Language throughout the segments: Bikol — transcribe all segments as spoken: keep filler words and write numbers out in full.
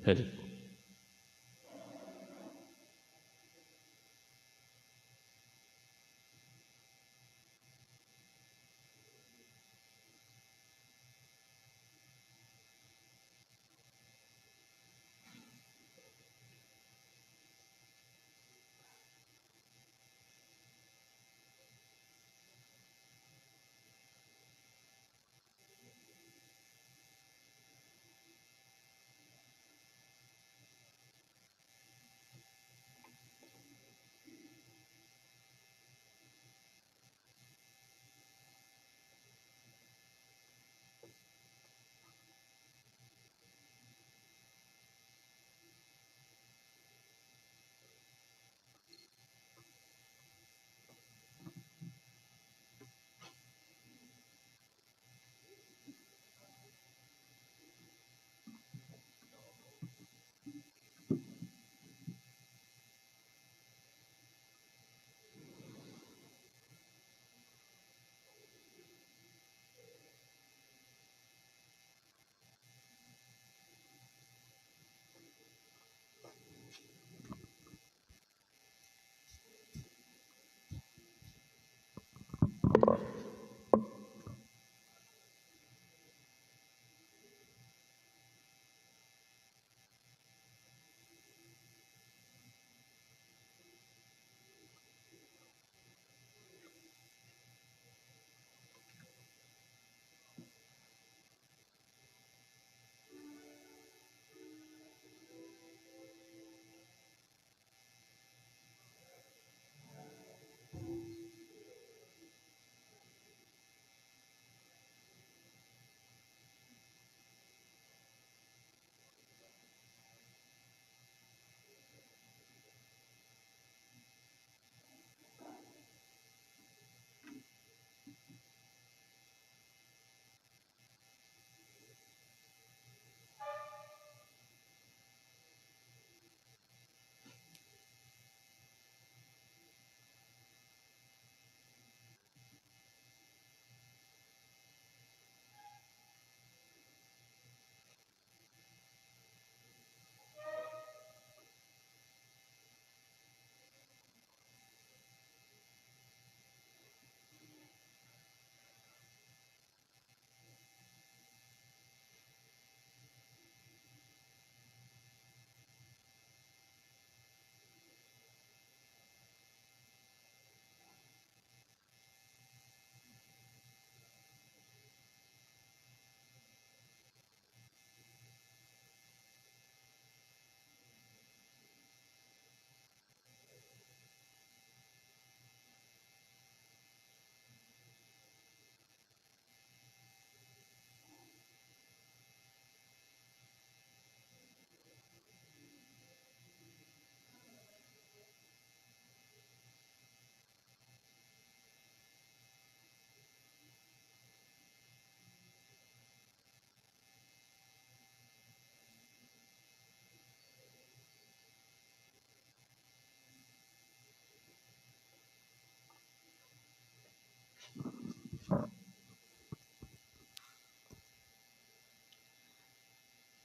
Hali po.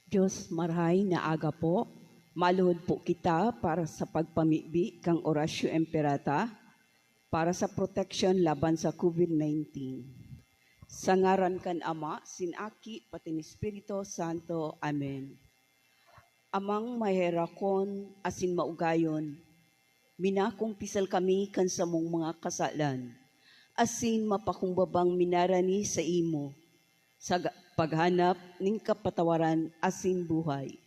Diyos, marahay na aga po. Maluhod po kita para sa pagpamibi kan Oratio Imperata para sa proteksyon laban sa covid nineteen. Sa ngaran kan Ama, sin Aki, pati ni Espiritu Santo. Amen. Amang maherakon asin maugayon, minakumpisal kami kan samong mga kasalan, asin mapakumbabang minarani saimo sa ga-, paghanap nin kapatawaran asin buhay.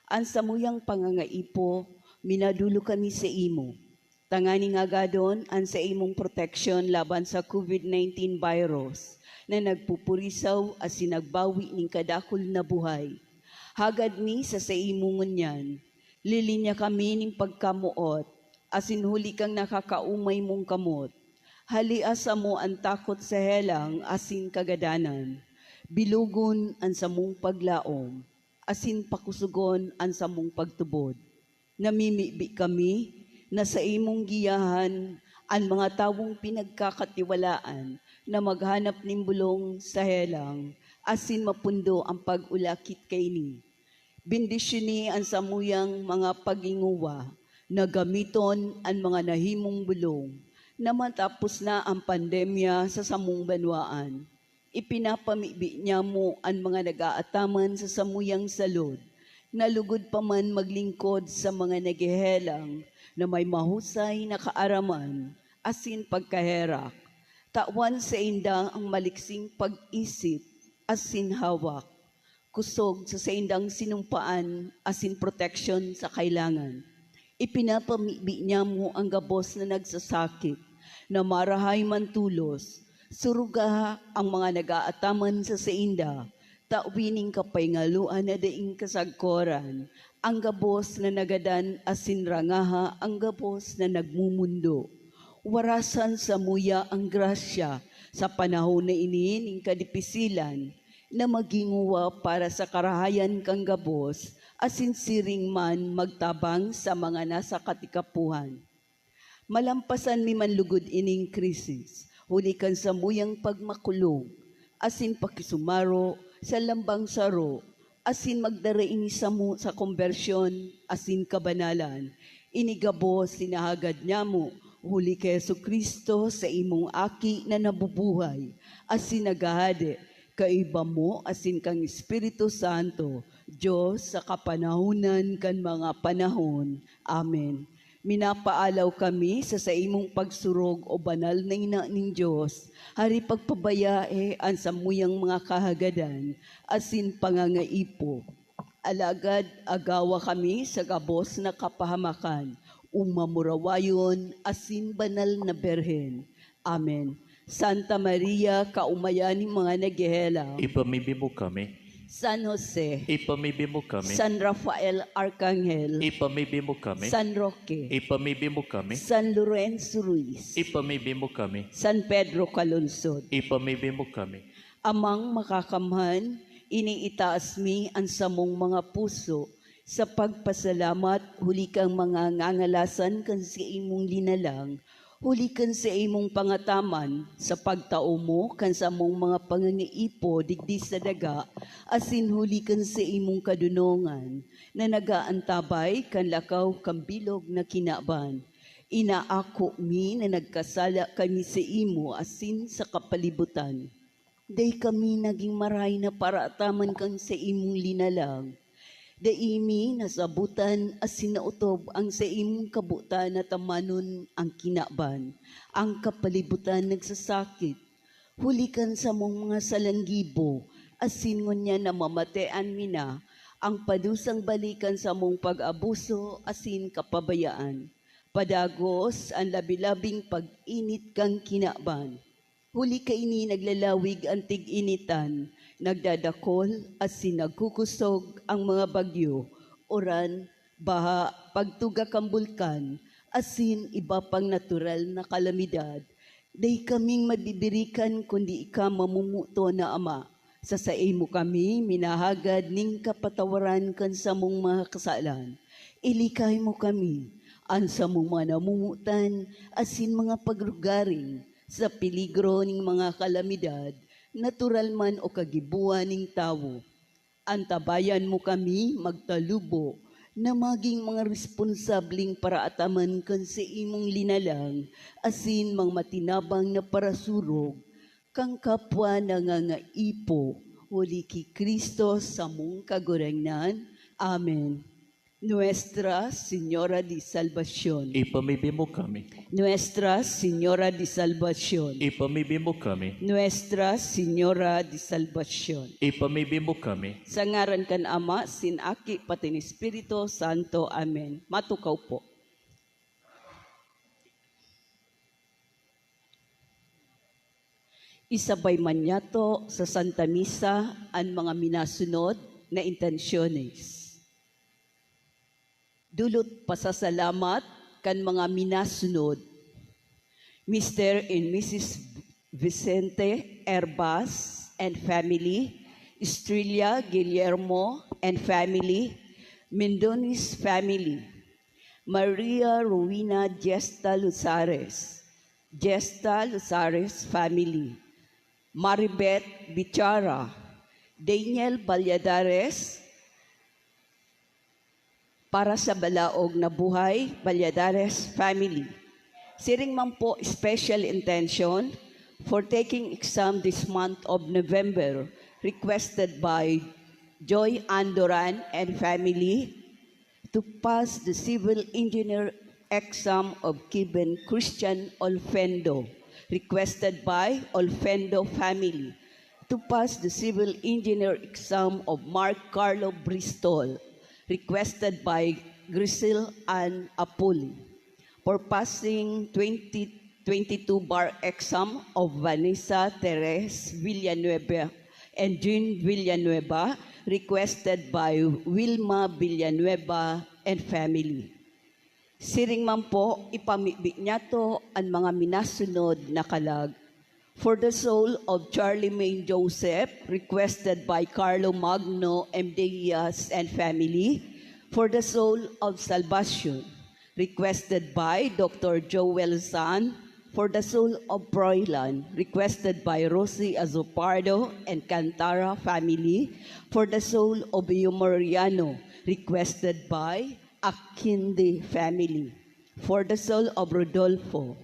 An samuyang pangangaipo, minadolo kami saimo, tanganing agadon an saimong proteksyon laban sa covid nineteen virus na nagpupurisaw asin nagbawi nin kadakul na buhay. Hagad mi sa saimo ngunyan, lilinya kami nin pagkamoot, asin huli kan nakakaomay mong kamot. Halia samo an takot sa helang asin kagadanan. Bilogon an samong paglaom, asin pakosogon an samong pagtubod. Namimibi kami na saimong giyahan an mga tawong pinagkakatiwalaan na maghanap nin bolong sa helang asin mapundo an pag-ulakit kaini. Bendisyoni an samuyang mga paghingowa na gamiton an mga nahimong bulong na matapos na an pandemya sa samong banwaan. Ipinapamibi niyamo an mga nag-aataman sa samuyang salud, na lugod pa man maglingkod sa mga naghehelang na may mahusay na kaaraman asin pagkaherak. Tawan sainda ang maliksing pag-isip asin hawak, kusog sa saindang sinumpaan asin proteksyon sa kailangan. Ipinapamibi niyamo an gabos na nagsasakit, na marahay man tolos. Surugaha ang mga nag-aataman sa sainda, tawi nin kapahingaloan na daing kasagkoran, ang gabos na nagadan asin rangaha ang gabos na nagmumundo. Warasan samuya ang grasya sa panahon na ini nin kadipisilan, na maghingowa para sa karahayan kan gabos, asin siring man magtabang sa mga nasa katikapohan. Malampasan mi man lugod ining krisis, huli kan samuyang pagmakulog asin pakisumaro sa lambang saro, asin magdara ini samo sa kombersyon asin kabanalan. Ini gabos sinahagad nyamo, huli ki Jesu-Cristo, sa imong Aki na nabubuhay asin naghahade, kaiba mo asin kan Espiritu Santo, Dios sa kapanahonan kan mga panahon. Amen. Minapaalaw kami sa saimong pagsurog, O Banal na Ina nin Dios, hari pagpabayae an samuyang mga kahagadan asin pangangaipo. Alagad agawa kami sa gabos na kapahamakan, o mamurawayon asin banal na Birhen. Amen. Santa Maria, kaomayan nin mga naghehelang. Ipamibi mo kami. San Jose. Ipamibi mo kami. San Rafael Arcangel. Ipamibi mo kami. San Roque. Ipamibi mo kami. San Lorenzo Ruiz. Ipamibi mo kami. San Pedro Calungsod. Ipamibi mo kami. Amang Makakamhan, iniitaas mi an samong mga puso sa pagpasalamat huli kan mga ngangalasan kan saimong linalang, huli kan saimong pangataman sa pagtao mo kan samong mga pangangaipo digdi sa daga, asin huli kan saimong kadonongan na nag-aantabay kan lakaw kan bilog na kinaban. Inaako mi na nagkasala kami saimo asin sa kapalibutan. Dai kami nagin maray na paraataman kan saimong linalang. Dai mi nasabotan asin naotob an saimong kabotan na tamanon an kinaban. An kapalibutan nagsasakit. Huli kan samong mga salanggibo, asin ngunyan namamatean mi na, an padusang balik kan samong pag-abuso asin kapabayaan. Padagos an labi-labing pag-init kan kinaban. Huli kaini naglalawig an tig-initan, nagdadakol asin nagkukusog an mga bagyo, uran, baha, pagtuga kan bulkan, asin iba pang natural na kalamidad. Dai kaming mabibirikan kundi ika, mamomoton na Ama. Sa saimo kami minahagad nin kapatawaran kan samong mga kasalan. Ilikay mo kami, an samong mga namomotan, asin mga pagrugaring, sa peligro nin mga kalamidad, natural man o kagiboan nin tawo. Antabayan mo kami magtalubo na magin mga responsableng paraataman kan saimong linalang asin mga matinabang na parasurog kan kapwa nangangaipo, huli ki Cristo samong Kagurangnan. Amen. Nuestra Señora de Salvacion. Ipamibi mo kami. Nuestra Señora de Salvacion. Ipamibi mo kami. Nuestra Señora de Salvacion. Ipamibi mo kami. Sa ngaran kan Ama, sin Aki, pati ni Espiritu Santo. Amen. Matukaw po. Isabay man niyato sa Santa Misa an mga minasunod na intensyones. Dulot pasasalamat kan mga minasunod: Mister and Missus Vicente Herbas and family, Estrella Guillermo and family, Mendones family, Maria Rowena Gesta Luzares, Gesta Luzares family, Maribet Bichara, Daniel Valladares, para sa Balaog na Buhay, Valladares family. Siring man po special intention for taking exam this month of November, requested by Joy Andoran and family, to pass the civil engineer exam of Kiben Christian Olfendo, requested by Olfendo family, to pass the civil engineer exam of Mark Carlo Bristol, requested by Grisel Ann Apuli, for passing twenty twenty-two bar exam of Vanessa Teres Villanueva and Jean Villanueva, requested by Wilma Villanueva and family. Siring man po, ipamibi niyato an mga minasunod na kalag. For the soul of Charlemagne Joseph, requested by Carlo Magno M. Diaz and family. For the soul of Salvacion, requested by Doctor Joel San. For the soul of Froilan, requested by Rosie Azopardo and Cantara family. For the soul of Eumoriano, requested by Akindi family. For the soul of Rodolfo,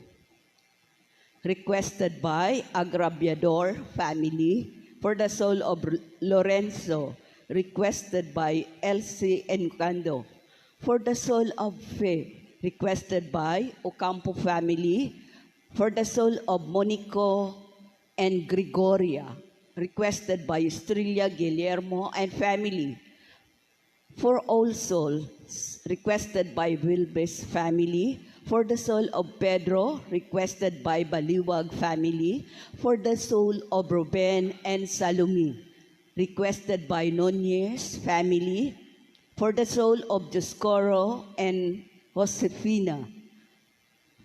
requested by Agraviador family. For the soul of R-, Lorenzo, requested by Elsie Encando. For the soul of Fe, requested by Ocampo family. For the soul of Monico and Gregoria, requested by Estrella Guillermo and family. For all souls, requested by Wilbes family. For the soul of Pedro, requested by Baliwag family. For the soul of Ruben and Salome, requested by Nunez family. For the soul of Dioscoro and Josefina.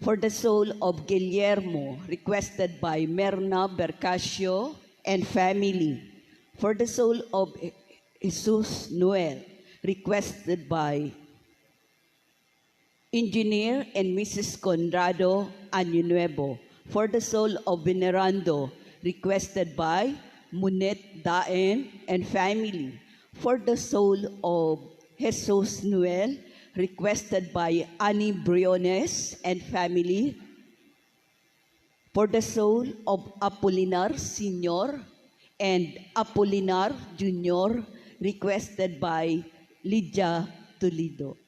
For the soul of Guillermo, requested by Merna Bercasio and family. For the soul of Jesus Noel, requested by Engineer and Missus Conrado Año Nuevo. For the soul of Venerando, requested by Munet Daen and family. For the soul of Jesus Noel, requested by Annie Briones and family. For the soul of Apolinar Senior and Apolinar Junior, requested by Lydia Toledo.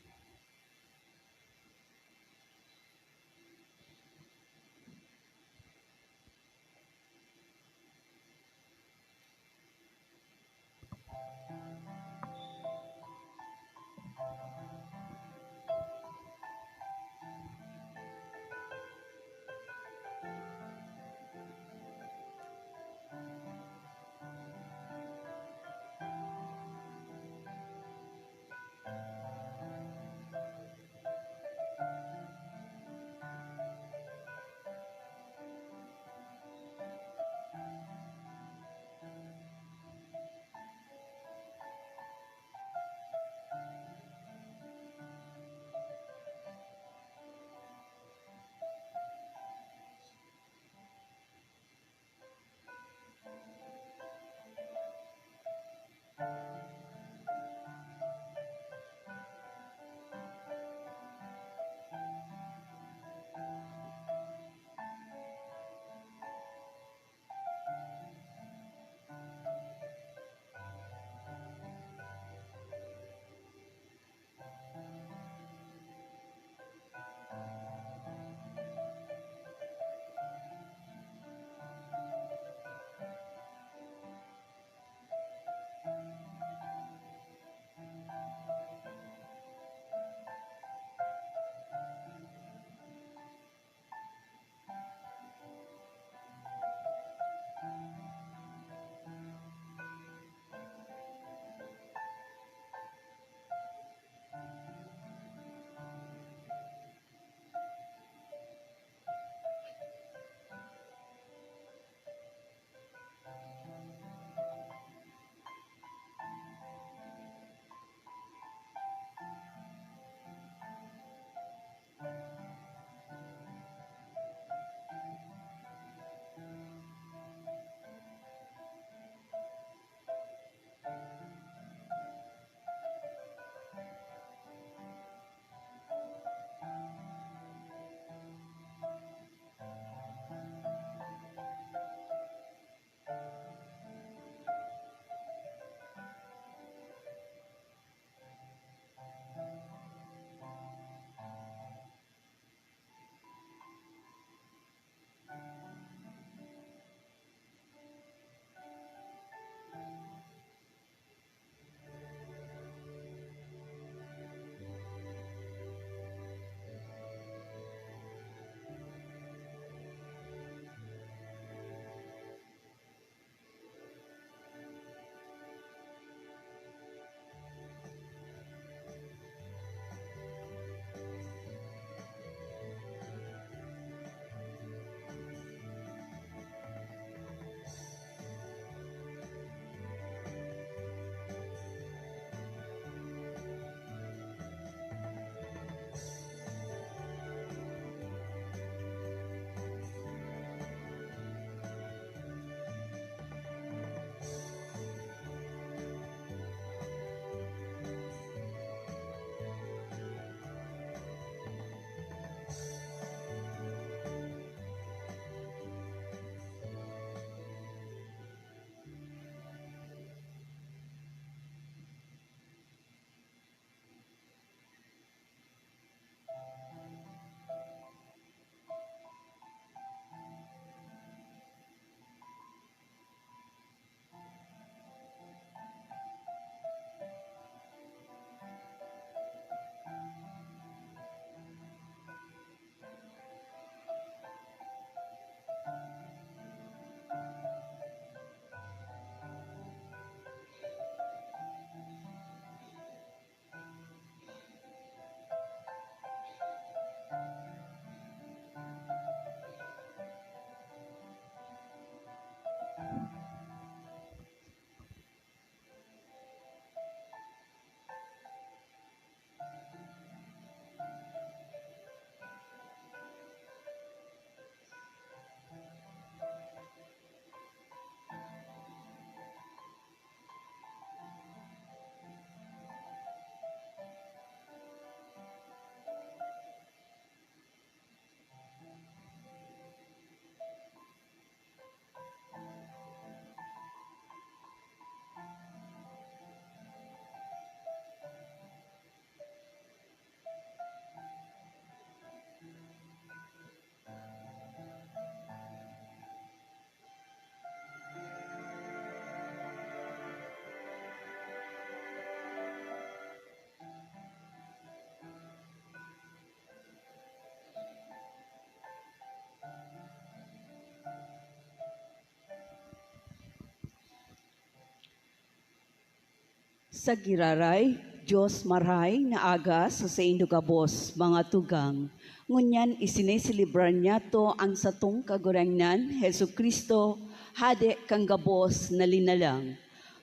Tagiraray, Dios marahay na aga sa saindo gabos, mga tugang. Ngunyan, isineselebrar niyato an satong Kagurangnan, Jesu-Cristo, Hade kan gabos na linalang.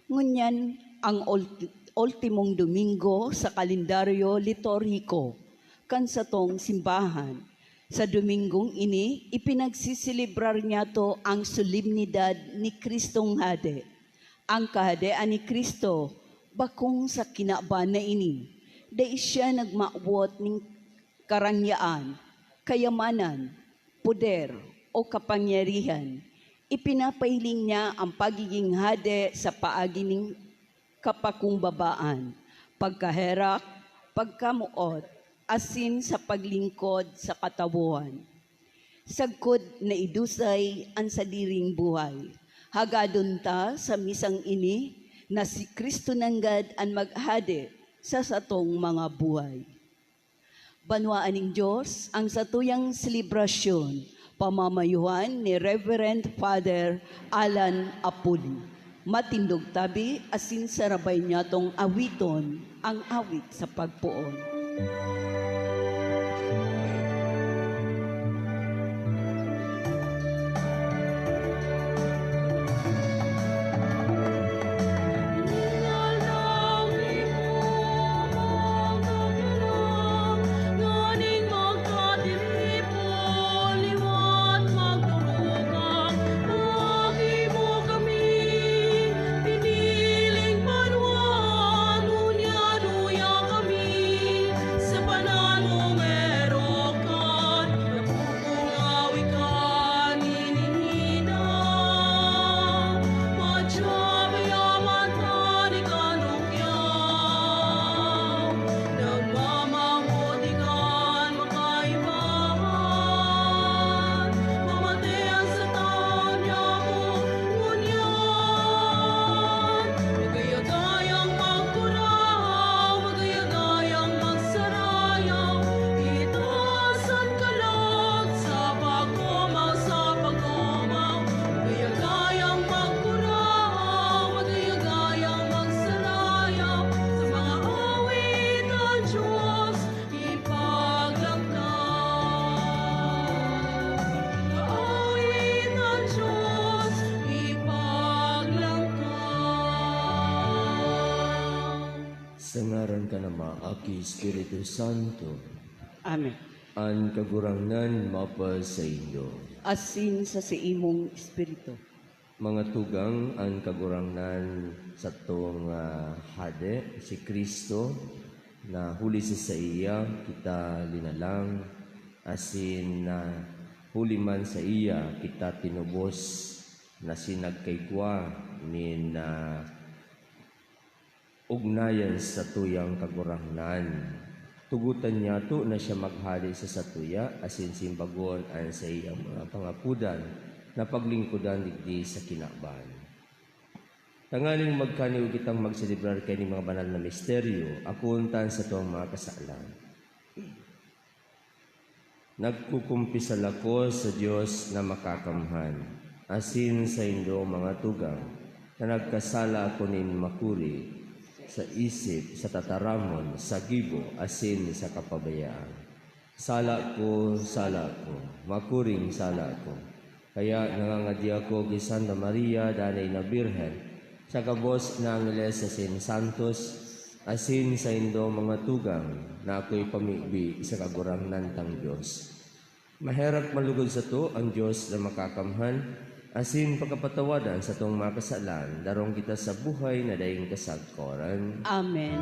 Ngunyan, ang ul-, ultimong Domingo sa kalendaryo liturhiko kan satong simbahan. Sa Domingong ini, ipinagseselebrar niyato ang solemnidad ni Cristong Hade. Ang Kahadean ni Cristo bakong sa kinaban na ini. Dai siya nagmawot nin karangyaan, kayamanan, poder, o kapangyarihan. Ipinapahiling niya ang pagiging hade sa paagi nin kapakumbabaan, pagkaherak, pagkamoot, asin sa paglingkod sa katawohan. Sagkod na idusay an sadiring buhay. Hagadon ta sa misang ini na si Cristo nanggad an maghade sa satong mga buhay. Banwaan nin Dios ang satuyang selebrasyon, pamamayuhan ni Reverend Father Alan Apuli. Matindog tabi asin sarabay niyatong awiton ang awit sa pagpoon. Sa ngaran kan Ama, Aki, Espiritu Santo. Amen. An Kagurangnan mapasaindo. Asin sa saimong espiritu. Mga tugang, an Kagurangnan satong, ah, Hade, si Cristo, na huli sa saiya kita linalang, asin na huli man saiya kita tinubos na sinagkaigwa nin, ah, ugnayan sa satuyang Kagurangnan. Tugotan niyato na siya maghade sa satuya, asin simbagon an saiyang mga pangapodan na paglingkodan digdi sa kinaban. Tanganing magkaniyo kitang magselebrar kaining mga banal na misteryo, akoon ta an satong mga kasalan. Nagkukumpisal ako sa Dios na Makakamhan, asin saindo, mga tugang, na nagkasala ako nin makuri sa isip, sa tataramon, sa gibo, asin sa kapabayaan. Sala ko, sala ko, makuring sala ko. Kaya nangangadi ako ki Santa Maria, Danay na Birhen, sa gabos na angheles asin santos, asin saindo, mga tugang, na akoy pamibi sa Kagurangnan tang Dios. Maherak man lugod sato an Dios na Makakamhan, asin pakapatawadan satong mga kasalan, darong kita sa buhay na daing kasagkoran. Amen.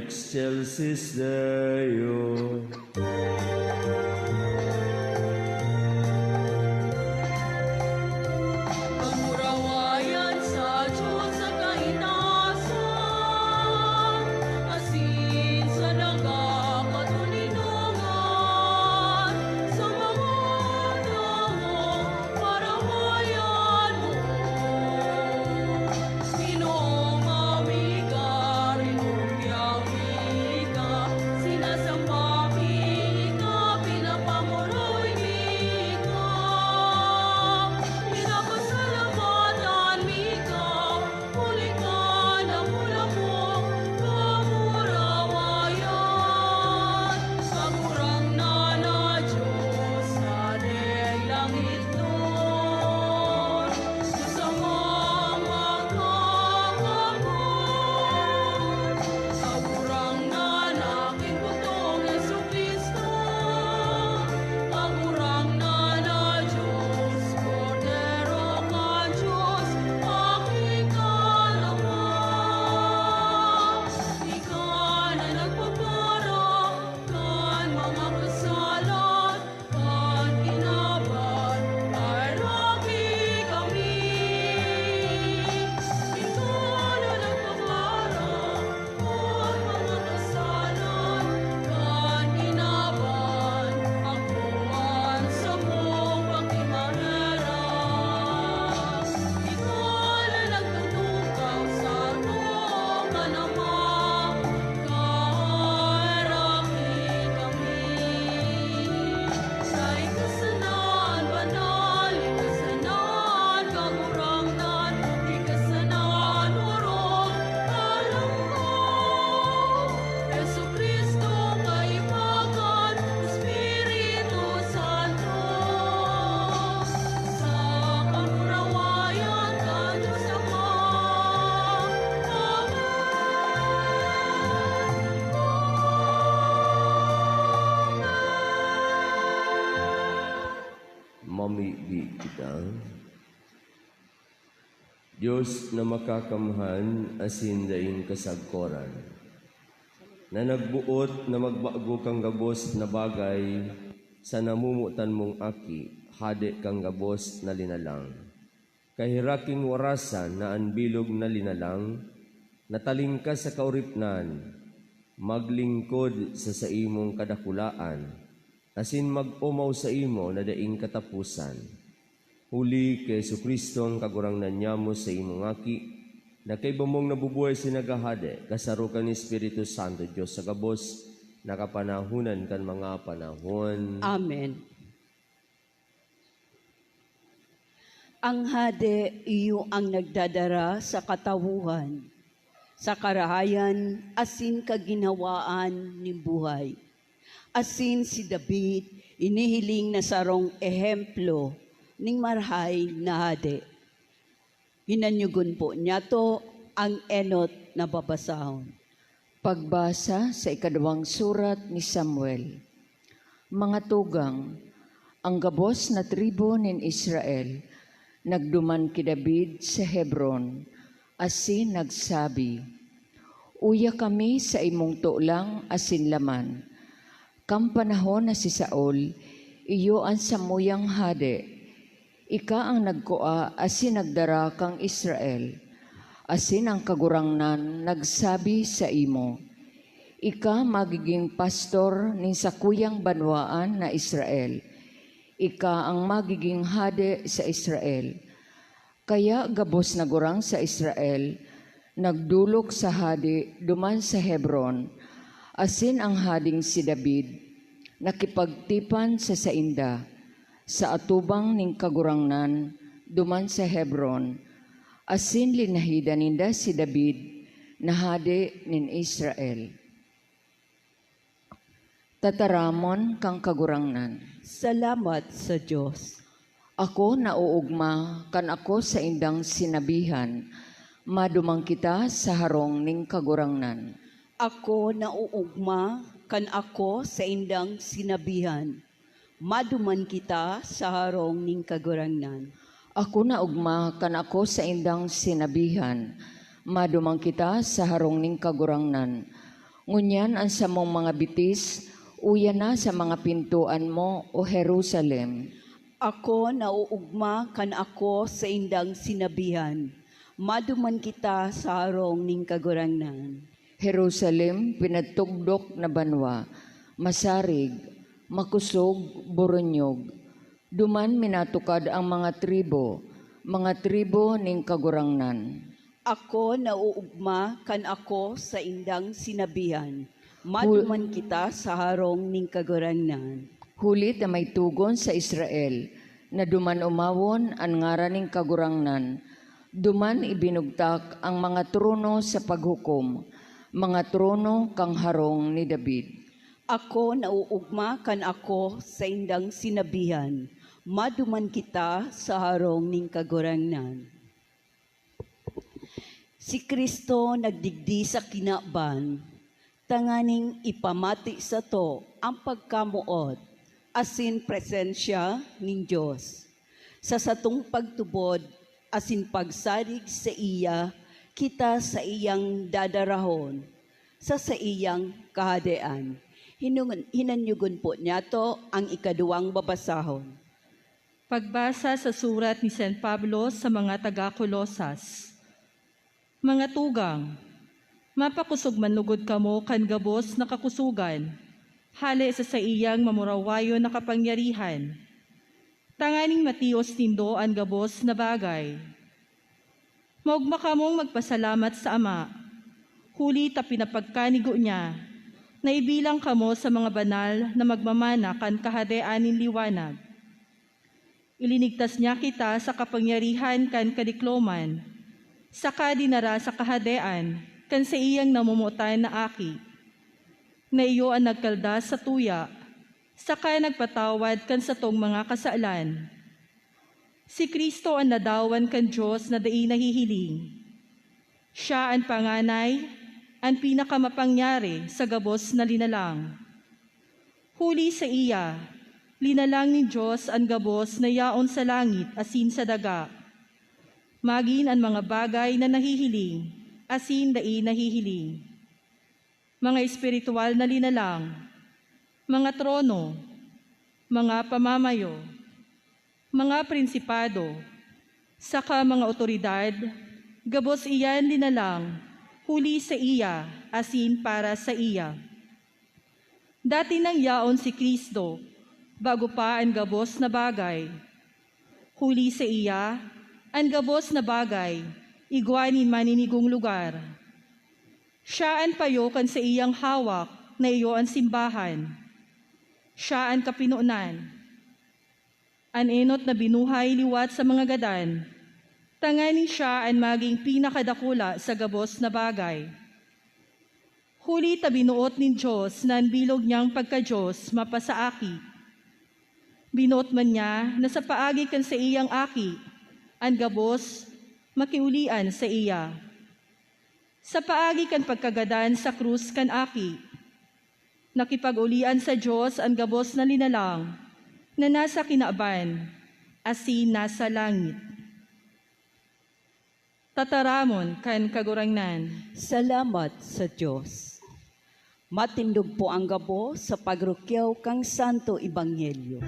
Excelsis Deo. Pagmurawayan sa Diyos sa kaitaasan, asin sa nagkakatoninongan, sa mga tawo parawayan mo. Ginoo, mawi ka, rinumbyawi ka, sinasamba mi ka, pinapamuroy mi ka, pinapasalamatan mi ka, huli ka na mula mo, kamurawayan. Kagurangnan na Diyos, sa dayang langit nun, sa mga magkakamot, Kagurangnan na Ginoo kong Jesu-Cristo, Kagurangnan na Diyos, Kordero kan Diyos, aki ka naman. Ika na nagpapara kan mga kasalan kan kinaban, kaheraki kami. Ika na nagpapara kan mga kasalan kan kinaban, ako man samong pakimaherak. Ika na nagtutukaw sa tongga na mga kaheraki kami. Sa ikasanan, banal, ikasanan, kagurangnan, ikasanan, orog, alam ko, Jesu-Cristo, kaibagan, Espiritu Santo, sa kamurawayan kan Diyos Ama. Amen. Mamibi kita. Dios na makakamhan asin daing kasagkoran, na nagboot na magbago kan gabos na bagay sa namomotan mong Aki, Hade kan gabos na linalang. Kaheraking warasan na an bilog na linalang, natalingkas sa kaoripnan, maglingkod sa saimong kadakulaan, asin mag-omaw saimo na daing kataposan. Huli ki Jesu-Cristo an Kagurangnan nyamo, saimong Aki, na kaiba mong nabubuhay asin naghahade, kasaro kan Espiritu Santo, Dios sa gabos, na kapanahonan kan mga panahon. Amen. Ang hade iyo ang nagdadara sa katawohan, sa karahayan asin kaginhawaan nin buhay. Asin si David inihiling na sarong ehemplo nin marahay na hade. Hinanyogon po niyato ang enot na babasahon. Pagbasa sa ikaduwang surat ni Samuel. Mga tugang, ang gabos na tribu nin Israel nagduman ki David sa Hebron asin nagsabi, "Uya kami sa imong tolang asin laman. Kan panahon na si Saul, iyo an samuyang hade. Ika an nagkua asin nagdara kan Israel, asin an Kagurangnan nagsabi saimo, 'Ika magigin pastor nin sakuyang banwaan na Israel. Ika an magigin hade sa Israel.' Kaya gabos na gurang sa Israel nagdolok sa hade duman sa Hebron, asin an hadeng si David nakipagtipan sa sainda, sa atubang nin Kagurangnan duman sa Hebron, asin linahidan ninda si David na hade nin Israel. Tataramon kan Kagurangnan. Salamat sa Dios. Ako naoogma kan ako saindang sinabihan, "Maduman kita sa harong nin Kagurangnan." Ako naoogma kan ako saindang sinabihan, "Maduman kita sa harong nin Kagurangnan." Ako naogma kan ako saindang sinabihan, "Maduman kita sa harong nin Kagurangnan." Ngunyan an samong mga bitis, uya na sa mga pintoan mo, O Jerusalem. Ako nauugma kan ako saindang sinabihan, "Maduman kita sa harong nin Kagurangnan." Jerusalem, pinatugdok na banwa, masarig, makosog, boronyog. Duman minatukad ang mga tribo, mga tribo nin Kagurangnan. Ako nauugma kan ako saindang sinabihan, "Maduman kita sa harong nin Kagurangnan." Huli ta may togon sa Israel, na duman umawon an ngaran nin Kagurangnan, duman ibinugtak ang mga trono sa paghukom, mga trono kan harong ni David. Ako nauugma kan ako saindang sinabihan, "Maduman kita sa harong nin Kagurangnan." Si Cristo nagdigdi sa kinaban, tanganing ipamati sato an pagkamoot asin presensya nin Dios. Sa satong pagtubod asin pagsarig saiya, kita saiyang dadarahon sa saiyang Kahadean. Hinungon-, hinanyogon po niyato ang ikaduwang babasahon. Pagbasa sa surat ni San Pablo sa mga taga Colosas. Mga tugang, mapakosog man logod kamo kan gabos na kakosogan, hale sa saiyang mamurawayon na kapangyarihan, tanganing matios nindo an gabos na bagay. Maogma kamong magpasalamat sa Ama, huli ta pinapagkanigo niya na ibilang kamo sa mga banal na magmamana kan Kahadean nin liwanag. Ilinigtas niya kita sa kapangyarihan kan kadikloman, saka dinara sa kahadean kan saiyang namomotan na Aki, na iyo an nagkaldas sa tuya, saka nagpatawad kan satong mga kasalan. Si Cristo an ladawan kan Dios na dai nahihiling. Siya an panganay, an pinakamapangyari sa gabos na linalang. Huli saiya, linalang nin Dios an gabos na yaon sa langit asin sa daga, magin an mga bagay na nahihiling asin dai nahihiling, mga espiritual na linalang, mga trono, mga pamamayo, mga prinsipado, saka mga awtoridad, gabos iyan linalang huli saiya asin para saiya. Dati nang yaon si Cristo, bago pa an gabos na bagay. Huli saiya, an gabos na bagay igwa nin maninigong lugar. Siya an payo kan saiyang hawak na iyo an simbahan. Siya an kapinonan. An enot na binuhay liwat sa mga gadan, tanganing siya an magin pinakadakula sa gabos na bagay. Huli ta binoot nin Dios na an bilog niyang pagka-Dios mapasaaki. Binoot man niya na sa paagi kan saiyang Aki, an gabos makiolian saiya. Sa paagi kan pagkagadan sa krus kan Aki, nakipag-olian sa Dios an gabos na linalang na nasa kinaban asin nasa langit. Tataramon kan Kagurangnan. Salamat sa Dios. Matindog po ang gabos sa pagrukyaw kan Santo Ebanghelyo.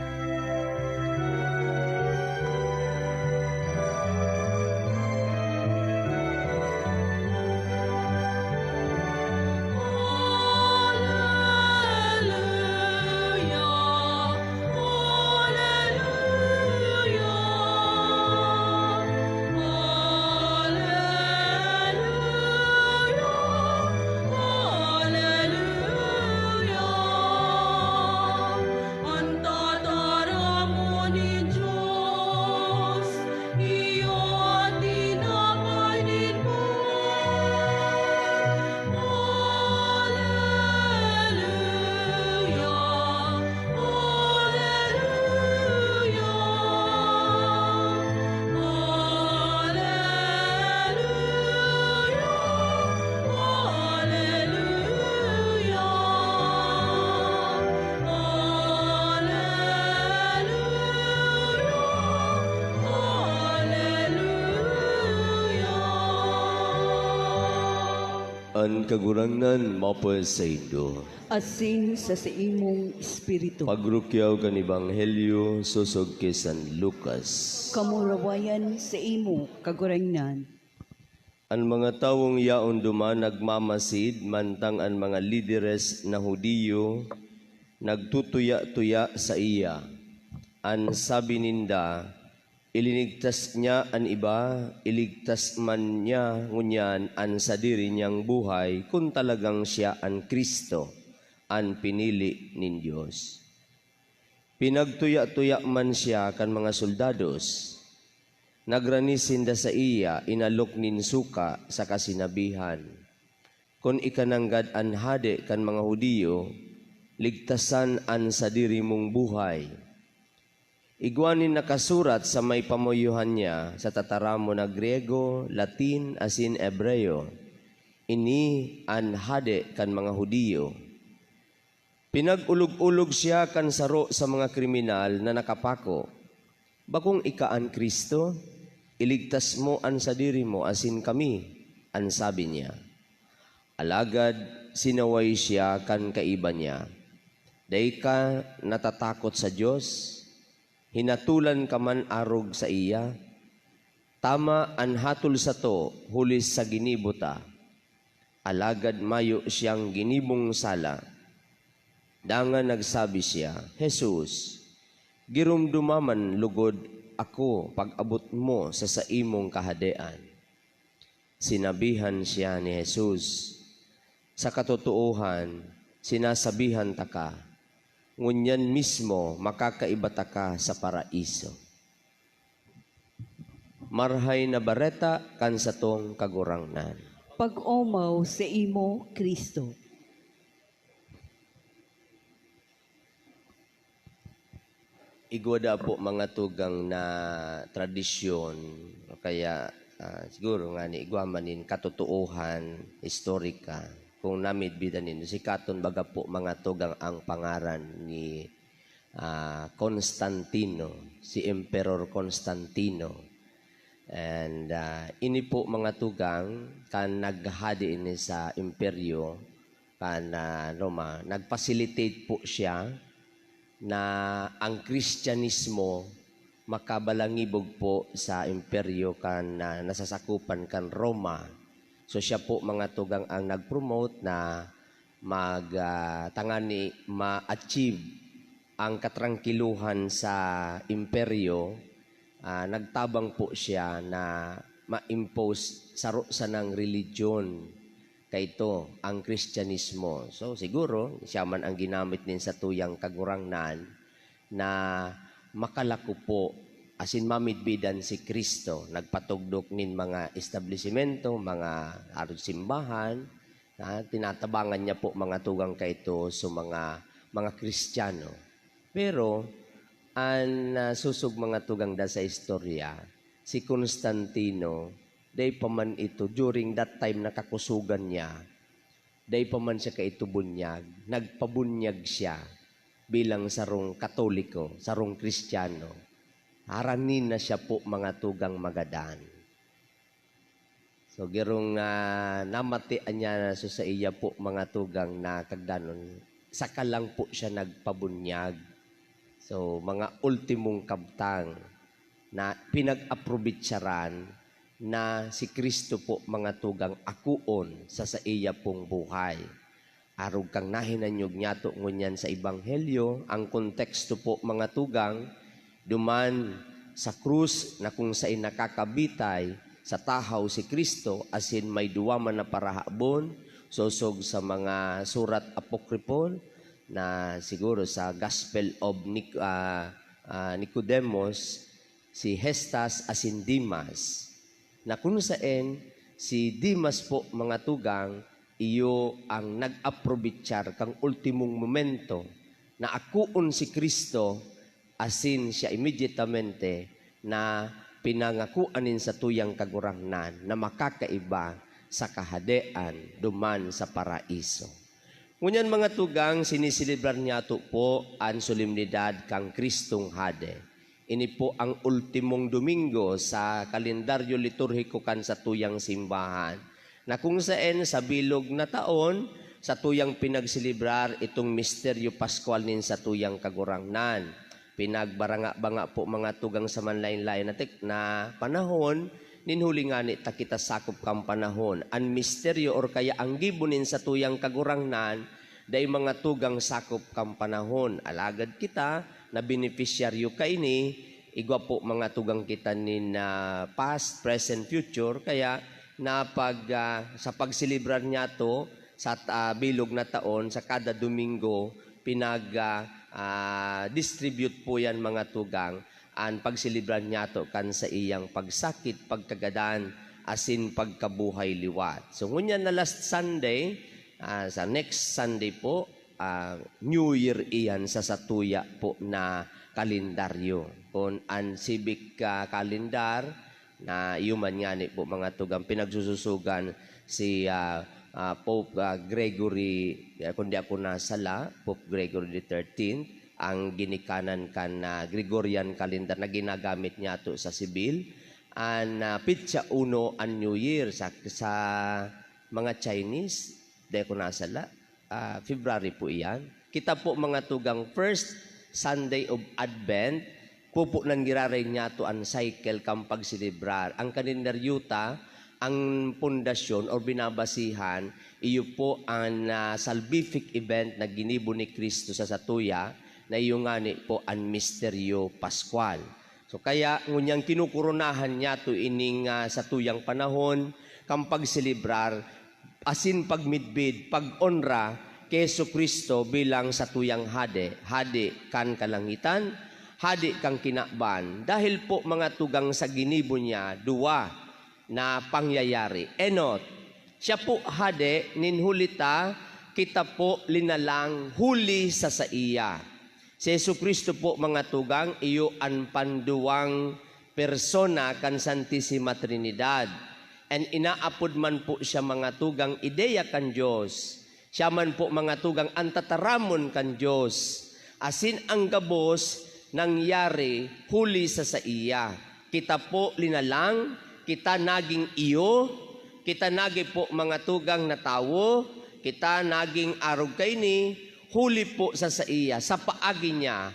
An Kagurangnan mapasaindo. Asin sa saimong espiritu. Pagrukyaw kan Ebanghelyo sosog ki San Lucas. Kamurawayan sa imo, Kagurangnan. An mga tawong yaon duman nagmamasid, mantang an mga lideres na Judio nagtutuya-tuya saiya. An sabi ninda, "Ilinigtas niya an iba, iligtas man niya ngunyan an sadiri niyang buhay kun talagang siya an Cristo, an pinili nin Dios." Pinagtuya-tuya man siya kan mga soldados. Nagrani sinda saiya, inalok nin suka saka sinabihan, "Kun ika nanggad an hade kan mga Judio, ligtasan an sadiri mong buhay. Igwa nin nakasurat sa may pamoyohan niya sa tataramon na Griego, Latin, asin Hebreo. Ini an hade kan mga Judio." Pinag-olog-olog siya kan saro sa mga kriminal na nakapako. "Bakong ika an Cristo? Iligtas mo an sadiri mo asin kami," an sabi niya. Alagad sinaway siya kan kaiba niya, "Dai ka natatakot sa Dios? Hinatolan ka man arog saiya? Tama an hatol sato huli sa ginibo ta. Alagad mayo siyang ginibong sala." Dangan nagsabi siya, "Jesus, giromdoma man logod ako pag-abot mo sa saimong kahadean." Sinabihan siya ni Jesus, "Sa katotoohan, sinasabihan taka, ngunyan mismo makakaiba taka sa Paraiso." Marahay na Bareta kan satong Kagurangnan. Pag-omaw sa imo, Cristo. Igwa da po, mga tugang, na tradisyon, o kaya, ah, siguro nga ni igwa man nin katotoohan, istorika. Kung namidbidan nindo, sikaton baga po, mga tugang, ang pangaran ni, ah, Constantino, si Emperor Constantino. And, ah, ini po, mga tugang, kan naghade ini sa imperyo, kan, ah, Roma, nag-facilitate po siya na ang Kristyanismo makabalangibog po sa imperyo kan, ah, nasasakupan kan Roma. So, siya po, mga tugang, ang nag-promote na mag, ah, tangani ma-achieve ang katrangkiluhan sa imperyo. Ah, nagtabang po siya na ma-impose saro sanang religion, kaito ang Kristyanismo. So, siguro, siya man ang ginamit nin satuyang Kagurangnan na makalako po asin mamidbidan si Cristo. Nagpatugdok nin mga establisimento, mga arog simbahan, na tinatabangan niya po, mga tugang, kaito sa mga, mga Kristiyano. Pero, an, ah, sosog, mga tugang, da sa istorya, si Constantino, dai pa man ito, during that time na kakusogan niya, dai pa man siya kaito bunyag, nagpabunyag siya bilang sarong Katoliko, sarong Kristiyano. Harani na siya po, mga tugang, magadan. So, girong, ah, namatian niya na so saiya po, mga tugang, na kagdanon, saka lang po siya nagpabunyag. So, mga ultimong kabtang na pinag-aprobitsaran na si Cristo po, mga tugang, akoon sa saiya pong buhay. Arog kan nahinanyog niyato ngunyan sa Ebanghelyo, ang konteksto po, mga tugang, duman sa krus na kung saen nakakabitay sa tahaw si Cristo, asin may duwa man na parahabon, sosog sa mga surat apocryphal, na siguro sa Gospel of Nic-, ah, ah, Nicodemus, si Hestas asin Demas, na kun saen si Demas po, mga tugang, iyo ang nag-aprobitsyar kan ultimong momento na akoon si Cristo, asin siya immediatamente na pinangakoan nin satuyang Kagurangnan na makakaiba sa Kahadean duman sa Paraiso. Ngunyan, mga tugang, siniselebrar niyato po an solemnidad kan Cristong Hade. Ini po ang ultimong Domingo sa kalendaryo liturhiko kan satuyang simbahan. Na kung saen sa bilog na taon, satuyang pinagselebrar itong misteryo Paskwal nin satuyang Kagurangnan. Pinagbaranga-banga po, mga tugang, sa manlaen-laen na tik-, na panahon, nin huli ngani ta kita sakop kan panahon. An misteryo or kaya an gibo nin satuyang Kagurangnan, dai, mga tugang, sakop kan panahon. Alagad kita, na benepisyaryo kaini, igwa po, mga tugang, kita nin, ah, past, present, future, kaya napag-, ah, sa pagselebrar niyato sa, ah, bilog na taon, sa kada Domingo, pinag, ah, ah, distribute po yan, mga tugang, an pagselebrar niyato kan saiyang pagsakit, pagkagadan, asin pagkabuhay liwat. So, ngunyan na last Sunday, ah, sa next Sunday po, ah, New Year iyan sa satuya po na kalendaryo. Kun an civic, ah, calendar, na iyo man ngani po, mga tugang, pinagsususugan si, ah, ah, Pope, ah, Gregory, ah, kun di ako nasala, Pope Gregory the thirteenth, ang ginikanan kan, ah, Gregorian calendar na ginagamit niyato sa sibil. An, ah, petsa uno an New Year sa, sa mga Chinese, di ako nasala, ah, February po iyan. Kita po, mga tugang, first Sunday of Advent, pupo nan giraray niyato an cycle kan pagselebrar. Ang kalendaryo ta, ang pundasyon or binabasihan, iyo po an, ah, salvific event na ginibo ni Cristo sa satuya, na iyo ngani po an misteryo Paskwal. So, kaya ngunyan kinukoronahan niyato ining, ah, satuyang panahon kan pagselebrar asin pagmidbid, pag-onra ki Jesu-Cristo bilang satuyang Hade, Hade kan kalangitan, Hade kan kinaban. Dahil po, mga tugang, sa ginibo niya, duwa na pangyayari. Enot, siya po Hade nin huli ta, kita po linalang huli sa saiya. Si Jesu-Cristo po, mga tugang, iyo an panduwang persona kan Santisima Trinidad. And inaapod man po siya, mga tugang, ideya kan Dios. Siya man po, mga tugang, an tataramon kan Dios. Asin ang gabos nangyari huli sa saiya. Kita po linalang, kita naging iyo, kita nagi po, mga tugang, na tawo, kita naging arog kaini, huli po sa saiya, sa paagi niya.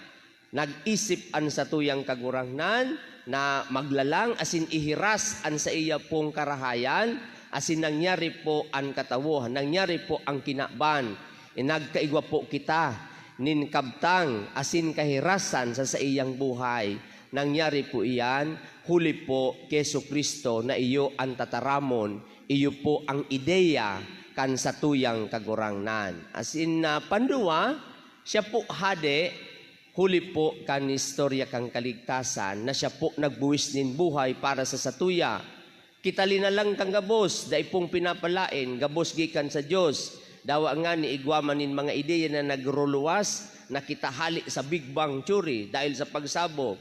Nag-isip an satuyang Kagurangnan na maglalang asin ihiras an saiya pong karahayan, asin nangyari po an katawohan, nangyari po ang kinaban. Nagkaigwa po kita nin kabtang asin kahirasan sa saiyang buhay. Nangyari po iyan huli po ki Jesu-Cristo na iyo an tataramon, iyo po ang ideya kan satuyang Kagurangnan. Asin, ah, panduwa, siya po hade, huli po kan istorya kan kaligtasan, na siya po nagbuwis nin buhay para sa satuya. Kita linalang kan gabos, dai pong pinapalaen, gabos gikan sa Dios. Dawa ngani igwa man nin mga ideya na nagruluwas, na kita hale sa Big Bang Theory dahil sa pagsabog.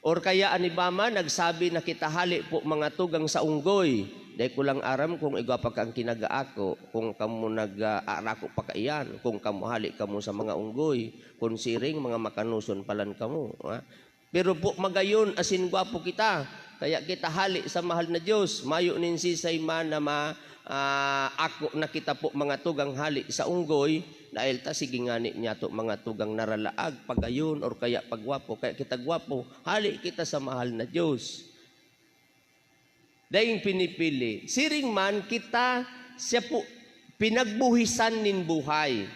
Or kaya an iba man nagsabi na kita hale po, mga tugang, sa unggoy. Dai ko lang aram kung igwa pa kan kinagaako, kung kamo nag-aarako pa kaiyan, kung kamo hale kamo sa mga unggoy, kung siring, mga makanoson palan kamo, ha? Pero po, magayon asin gwapo kita, kaya kita hale sa mahal na Dios. Mayo nin sisay man na ma-, ah, ako na kita po, mga tugang, hale sa unggoy, dahil ta sige ngani niyato, mga tugang, naralaag, pagayon, or kaya pagwapo, kaya kita gwapo, hale kita sa mahal na Dios. Daing pinipili. Siring man, kita siya po pinagbuhisan nin buhay.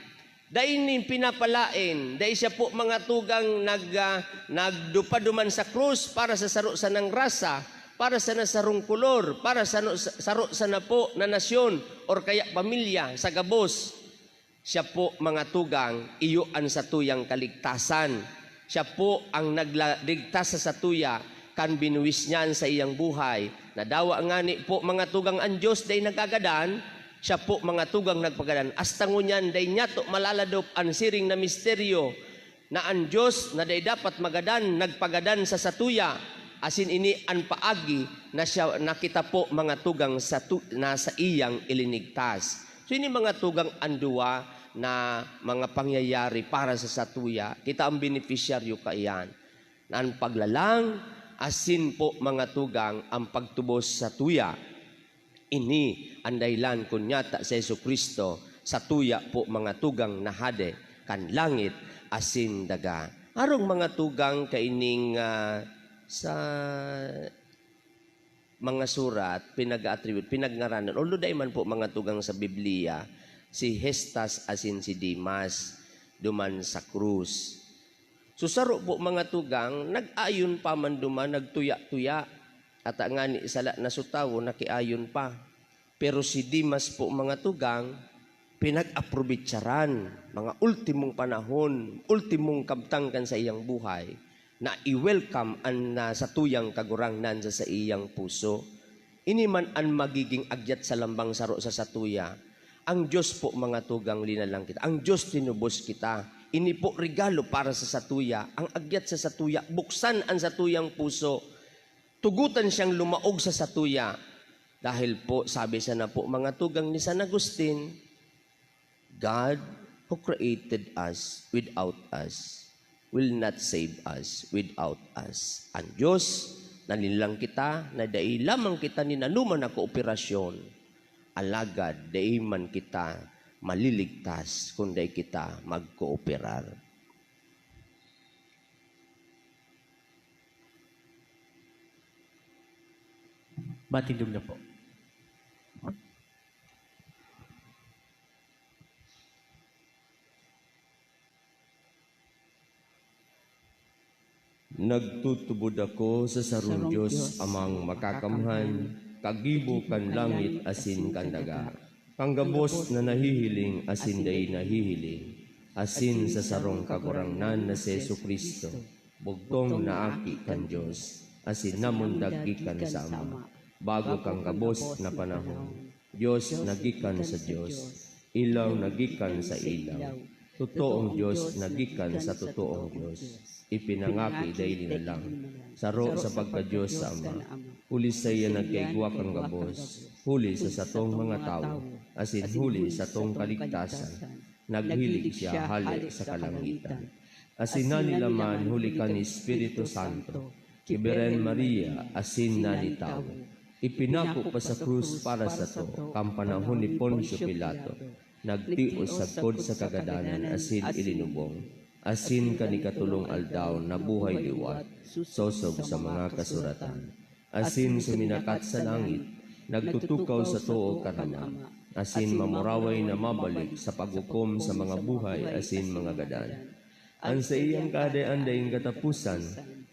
Dai nin pinapalaen, dai siya po, mga tugang, nag-, ah, nagdupa duman sa krus para sa saro sanang rasa, para sana sarong kolor, para sa no-, sa-, saro sana po na nasyon or kaya pamilya sa gabos. Siya po, mga tugang, iyo an satuyang kaligtasan. Siya po ang nagla-, ligtas sa satuya kan binuwis niya an saiyang buhay. Nadawa ngani po, mga tugang, an Dios dai nagagadan, siya po, mga tugang, nagpagadan. Hasta ngunyan, dai niyato malaladop an siring na misteryo na an Dios na dai dapat magadan, nagpagadan sa satuya, asin ini an paagi na siya, na kita po, mga tugang, sa tu-, na saiyang ilinigtas. So, ini, mga tugang, an duwa na mga pangyayari para sa satuya. Kita ang benepisyaryo kaiyan. An paglalang, asin po, mga tugang, ang pagtubos satuya. Ini an dahilan kun nyata si Jesu-Cristo satuya po, mga tugang, na Hade kan langit asin daga. Arong, mga tugang, kaining, ah, sa mga surat, pinag-a-attribute, pinagngaranan, although dai man po, mga tugang, sa Biblia, si Hestas asin si Demas duman sa krus. So, saro po, mga tugang, nag-ayon pa man duman, nagtuya-tuya. Ata ngani sala na so tawo, nakiayon pa. Pero si Demas po, mga tugang, pinag-aprobetsaran, mga ultimong panahon, ultimong kabtang kan saiyang buhay, na i-welcome an, ah, satuyang Kagurangnan sa saiyang puso. Ini man an magiging agyat sa lambang saro sa satuya. Ang Diyos po, mga tugang, linalang kita. Ang Diyos tinubos kita. Ini po regalo para sa satuya. Ang agyat sa satuya, buksan an satuyang puso. Tugotan siyang lumaog sa satuya. Dahil po, sabi sana po, mga tugang, ni San Agustin, "God who created us without us will not save us without us." Ang Diyos, nanilang kita na dai lamang kita nin anoman na kooperasyon, alagad dai man kita maliligtas kun dai kita magkooperar. Matindog na po. Nagtutubod ako sa sarong Sarong Diyos, Diyos, Amang Makakamhan, kagibo kan langit asin kan daga, kan gabos na nahihiling asin dai nahihiling, asin sa sarong Kagurangnan na si Jesu-Cristo, bugtong na Aki kan Diyos, asin namundag gikan sa Ama, bago kan gabos na panahon. Diyos na gikan sa Diyos, ilaw na gikan sa ilaw, totoong Diyos na gikan sa totoong Diyos, ipinangaki daini na lang, saro sa pagka-Diyos sa Ama, huli saiya nagkaigwa kan gabos, huli sa satong mga tawo, asin huli sa satong kaligtasan, naghilig siya hale sa kalangitan. Asin nanilaman huli kan Espiritu Santo, ki Birhen Maria asin nanitawo. Ipinako pa sa krus para sato kan panahon ni Poncio Pilato. Nagtios sagkod sa kagadanan asin ilinubong. Asin kan ikatolong aldaw nabuhay liwat, sosog sa mga kasuratan. Asin suminakat sa langit, nagtutukaw sa too kan Ama, asin mamuraway na mabalik sa paghukom sa mga buhay asin mga gadan. An saiyang Kahadean daing kataposan,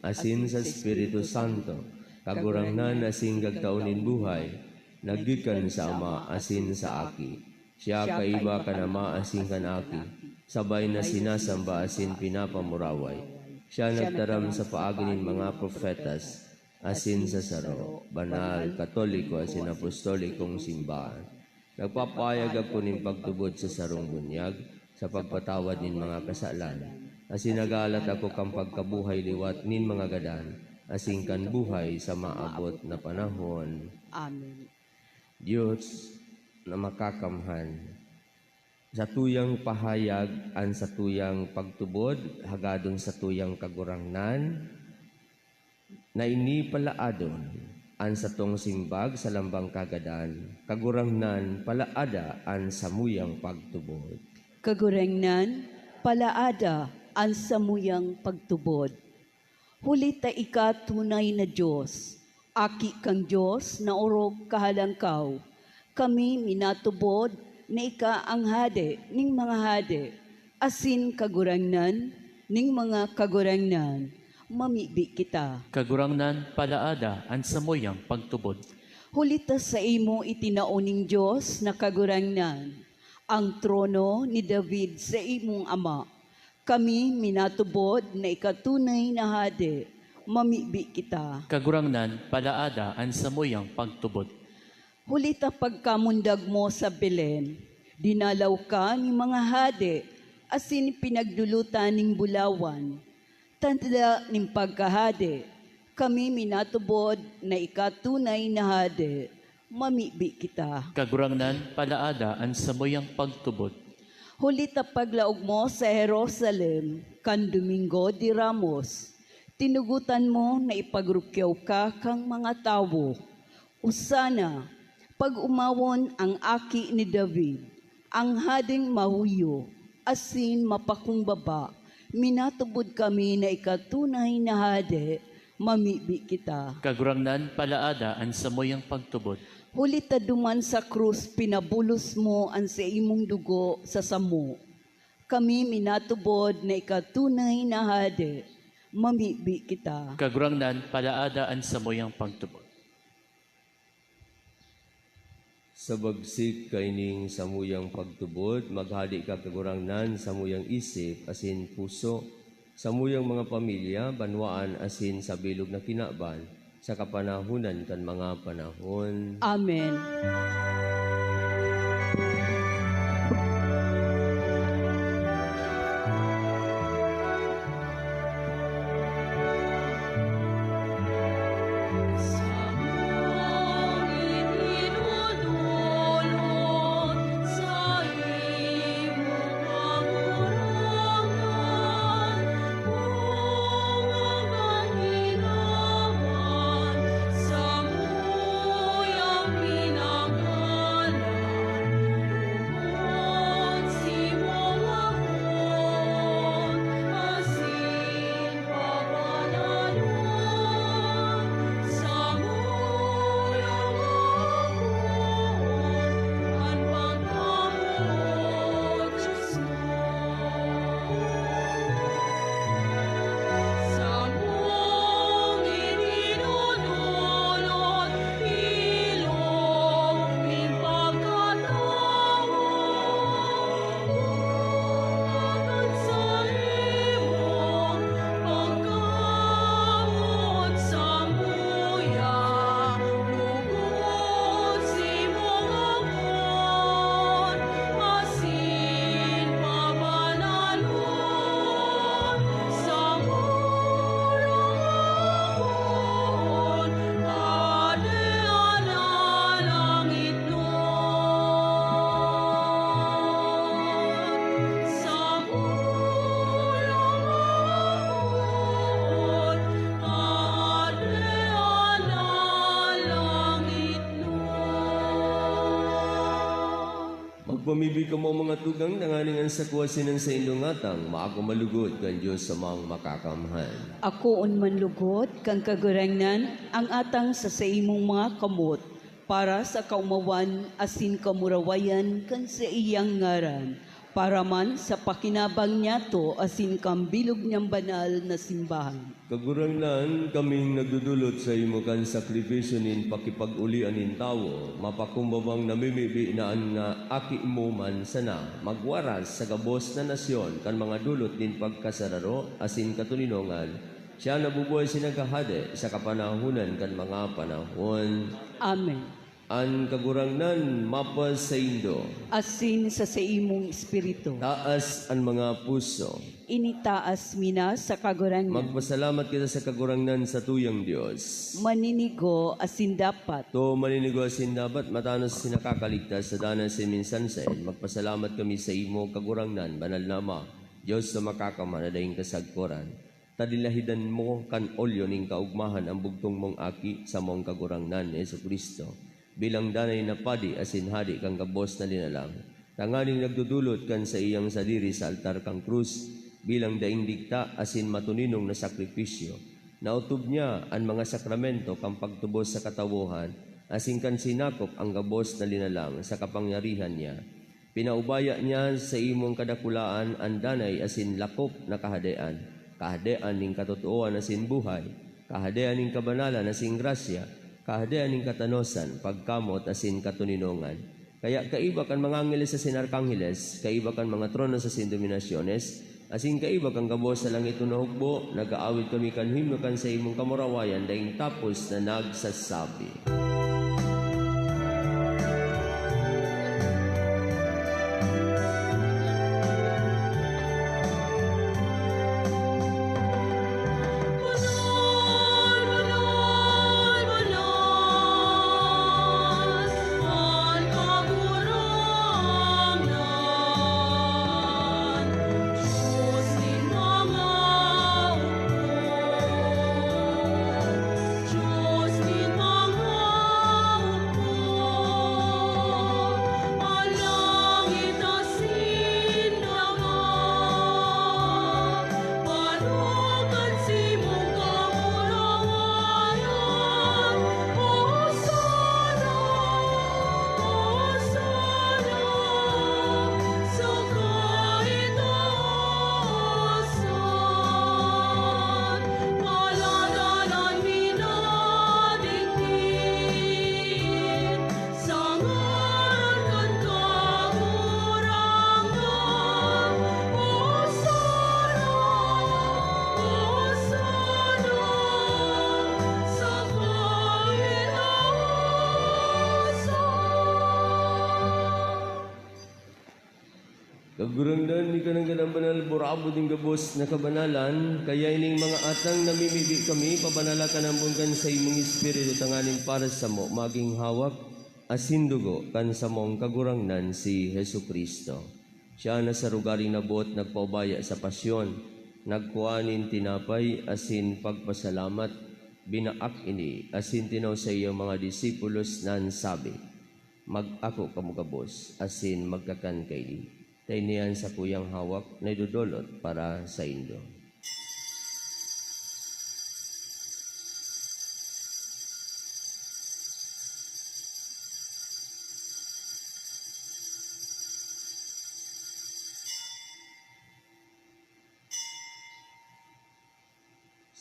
asin sa Espiritu Santo, Kagurangnan asin Kagtao nin buhay, naggikan sa Ama asin sa Aki. Siya kaiba kan Ama asin kan Aki, sabay na sinasamba asin pinapamuraway. Siya nagtaram sa paagi nin mga propetas, asin sa saro, banal, katoliko asin apostolikong simbahan. Nagpapahayag ako nin pagtubod sa sarong bunyag, sa pagpatawad nin mga kasalan, asin naghahalat ako kan pagkabuhay liwat nin mga gadan, asin kan buhay sa maabot na panahon. Amen. Diyos na makakamhan, satuyang pahayag an satuyang pagtubod, hagadon satuyang Kagurangnan, na ini palaadon an satong simbag sa lambang kagadan, Kagurangnan, palaada an samuyang pagtubod. Kagurangnan, palaada an samuyang pagtubod. Huli ta ika tunay na Dios, Aki kan Dios na orog kahalangkaw. Kami minatubod na ika ang Hade ning mga hade, asin Kagurangnan ning mga kagurangnan. Mamibi kita. Kagurangnan, palaada an samuyang pagtubod. Huli ta saimo itinao ning Dios na Kagurangnan ang trono ni David sa imong ama. Kami minatubod na ika tunay na hade. Mamibi kita. Kagurangnan, palaada an samuyang pagtubod. Huli ta pagkamundag mo sa Belen, dinalaw ka nin mga hade asin pinagdulutan nin bulawan. Tanda nin pagkahade, kami minatubod na ika tunay na hade. Mamibi kita. Kagurangnan, palaada an samuyang pagtubod. Huli ta paglaog mo sa Jerusalem kan Domingo de Ramos, tinugotan mo na ipagrukyaw ka kan mga tawo. Osana! Pag-omawon an Aki ni David, an Hading mahuyo asin mapakumbaba, minatubod kami na ika tunay na Hade, mamibi kita. Kagurangnan, palaada an samuyang pagtubod. Huli ta duman sa krus pinabulos mo an saimong dugo sa samo. Kami minatubod na ika tunay na Hade, mamibi kita. Kagurangnan, palaada an samuyang pagtubod. Sa bagsik kaining samuyang pagtubod, maghade ka, Kagurangnan, samuyang isip asin puso, samuyang mga pamilya, banwaan asin sa bilog na kinaban, sa kapanahonan kan mga panahon. Amen. Magpamibi kamo, mga tugang, tanganing an sako asin an saindong atang maako malugod kan Dios Amang Makakamhan. Akoon man lugod kan Kagurangnan an atang sa saimong mga kamot, para sa kaomawan asin kamurawayan kan saiyang ngaran, para man sa pakinabang niyato asin kan bilog niyang banal na simbahan. Kagurangnan, kaming nagdodolot saimo kan sakripisyo nin pakipag-olian nin tawo, mapakumbabang namimibi na an nga Aki mo man sana magwaras sa gabos na nasyon kan mga dolot nin pagkasararo asin katoninongan. Siya nabubuhay asin naghahade sa kapanahonan kan mga panahon. Amen. An Kagurangnan mapasaindo. Asin sa saimong espiritu. Taas an mga puso. Initaas mi na sa Kagurangnan. Magpasalamat kita sa Kagurangnan, satuyang Dios. Maninigo asin dapat. To, maninigo asin dapat, matanos asin nakakaligtas, sa danay asin minsan saen. Magpasalamat kami saimo, Kagurangnan, banal na Ama, Dios na makakamhan na daing kasagkoran. Ta dinlahidan mo kan olyo nin kaogmahan an bugtong mong Aki, samong Kagurangnan, Jesu-Cristo, bilang danay na Padi asin Hade kan gabos na linalang, tanganing nagdodolot kan saiyang sadiri sa altar kan krus bilang daing digta asin matoninong na sakripisyo. Naotob niya an mga sakramento kan pagtubos sa katawohan asin kan sinakop an gabos na linalang sa kapangyarihan niya. Pinaubaya niya sa imong kadakulaan an danay asin lakop na kahadean, kahadean nin katotoohan asin buhay, kahadean nin kabanalan asin grasya, kahadean nin katanosan, pagkamot asin katoninongan. Kaya kaiba kan mga angheles asin arkangheles, kaiba kan mga tronos asin dominasyones, asin kaiba kan gabos sa langitnon na hukbo, nag-aawit kami kan himno kan saimong kamurawayan daing tapos na nagsasabi. Kagurangnan, ika nanggad an banal, burabod nin gabos na kabanalan, kaya ining mga atang namimibi kami, pabanala ka nambong kan saimong Espiritu, tanganing para samo magin hawak asin dugo kan samong Kagurangnan, si Jesu-Cristo. Siya na sa rogaring naboot nagpaubaya sa pasyon, nagkua nin tinapay asin pagpasalamat, binaak ini asin tinao sa iyang mga disipulos na nagsabi, "Mag-ako kamo gabos asin magkakan kaini, ta ini an sakuyang hawak na idodolot para saindo."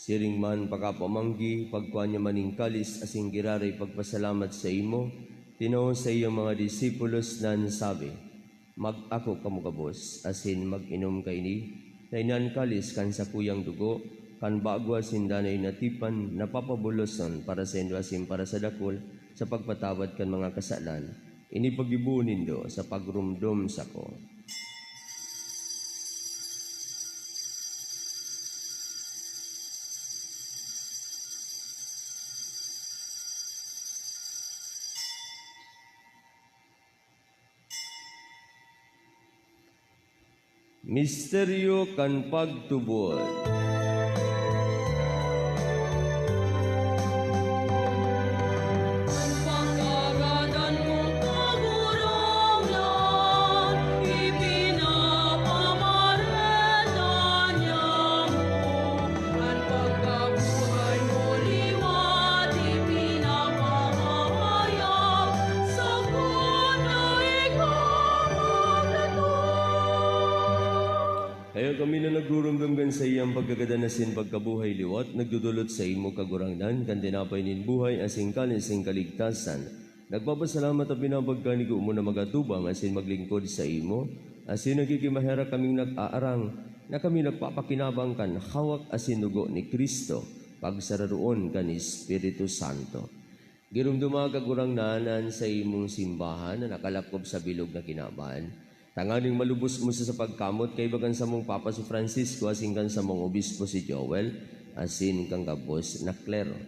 Siring man, pakapamanggi, pagkua niya man nin kalis asin giraray pagpasalamat saimo, tinao sa iyang mga disipulos na nagsabi, "Mag-ako kamo gabos asin mag-inom kaini, ta ini an kalis kan sakuyang dugo, kan bago asin danay na tipan, na papabuloson para saindo asin para sa dakul, sa pagpatawad kan mga kasalan. Ini paggibohon nindo sa pagromdom sako." Misteryo kan pagtubod. An pangaradan mong Kagurangnan, ipinapamareta niamo. An pagkabuhay mo liwat ipinapahayag, sagkod na ikaw magdatong. Kaya kami na nagruromdom kan saiyang pagkagadan asin pagkabuhay liwat, nagdodolot saimo, Kagurangnan, kan tinapay nin buhay asin kalis nin kaligtasan. Nagpapasalamat ta pinapagkanigo mo na mag-atubang asin maglingkod saimo, asin nagkikimaherak kaming nag-aarang na kami nagpapakinabang kan hawak asin dugo ni Cristo, pagsararoon kan Espiritu Santo. Giromdoma, Kagurangnan, an saimong simbahan na nakalapkob sa bilog na kinaban, tanganing malubos mo sa pagkamot kaiba kan samong Papa si Francisco asin kan samong Obispo si Joel asin kan gabos na klero.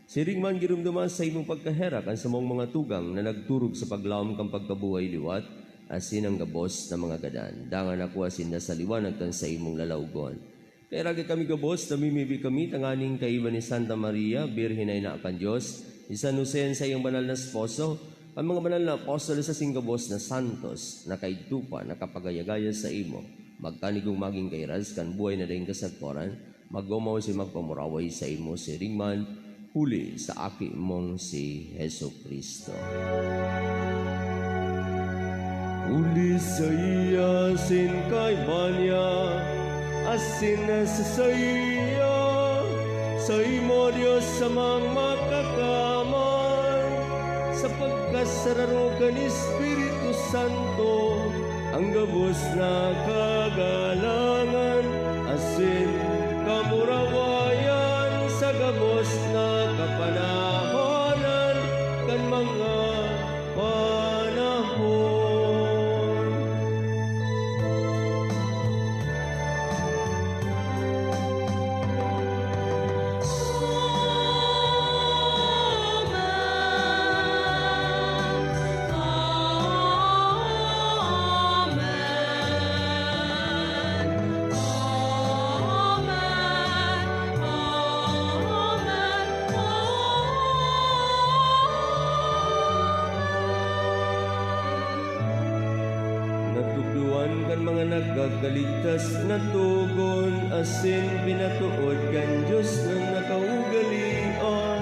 Siring man, giromdoma sa imong pagkaherak an samong mga tugang na nagturog sa paglaom kan pagkabuhay liwat asin an gabos na mga gadan. Dangan ako asin na sa liwanag kan saimong lalawgon. Kaheraki kami gabos, namimibi kami tanganing kaiba ni Santa Maria, Birhen na ina kan Dios, ni San Jose, an saiyang banal na esposo, an mga banal na apostoles asin gabos na santos, na kaidto pa nakapagayagaya saimo, magkanigong magin kairas kan buhay na daing kasagkoran, magomaw si magpamuraway saimo siring man, huli sa Aki mong si Jesu-Cristo. Huli saiya, asin kaiba niya, asin sa saiya, saimo, Dios Amang Makakamay, sa pagkasararo kan Espiritu Santo, an gabos na kagalangan asin kamurawayan sa gabos na kapanahonan kan mga panahon. Natukdoan kan mga nagkakaligtas na togon asin pinatood kan Dios na nakaugalian,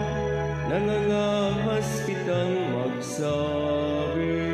nangangahas kitang magsabi.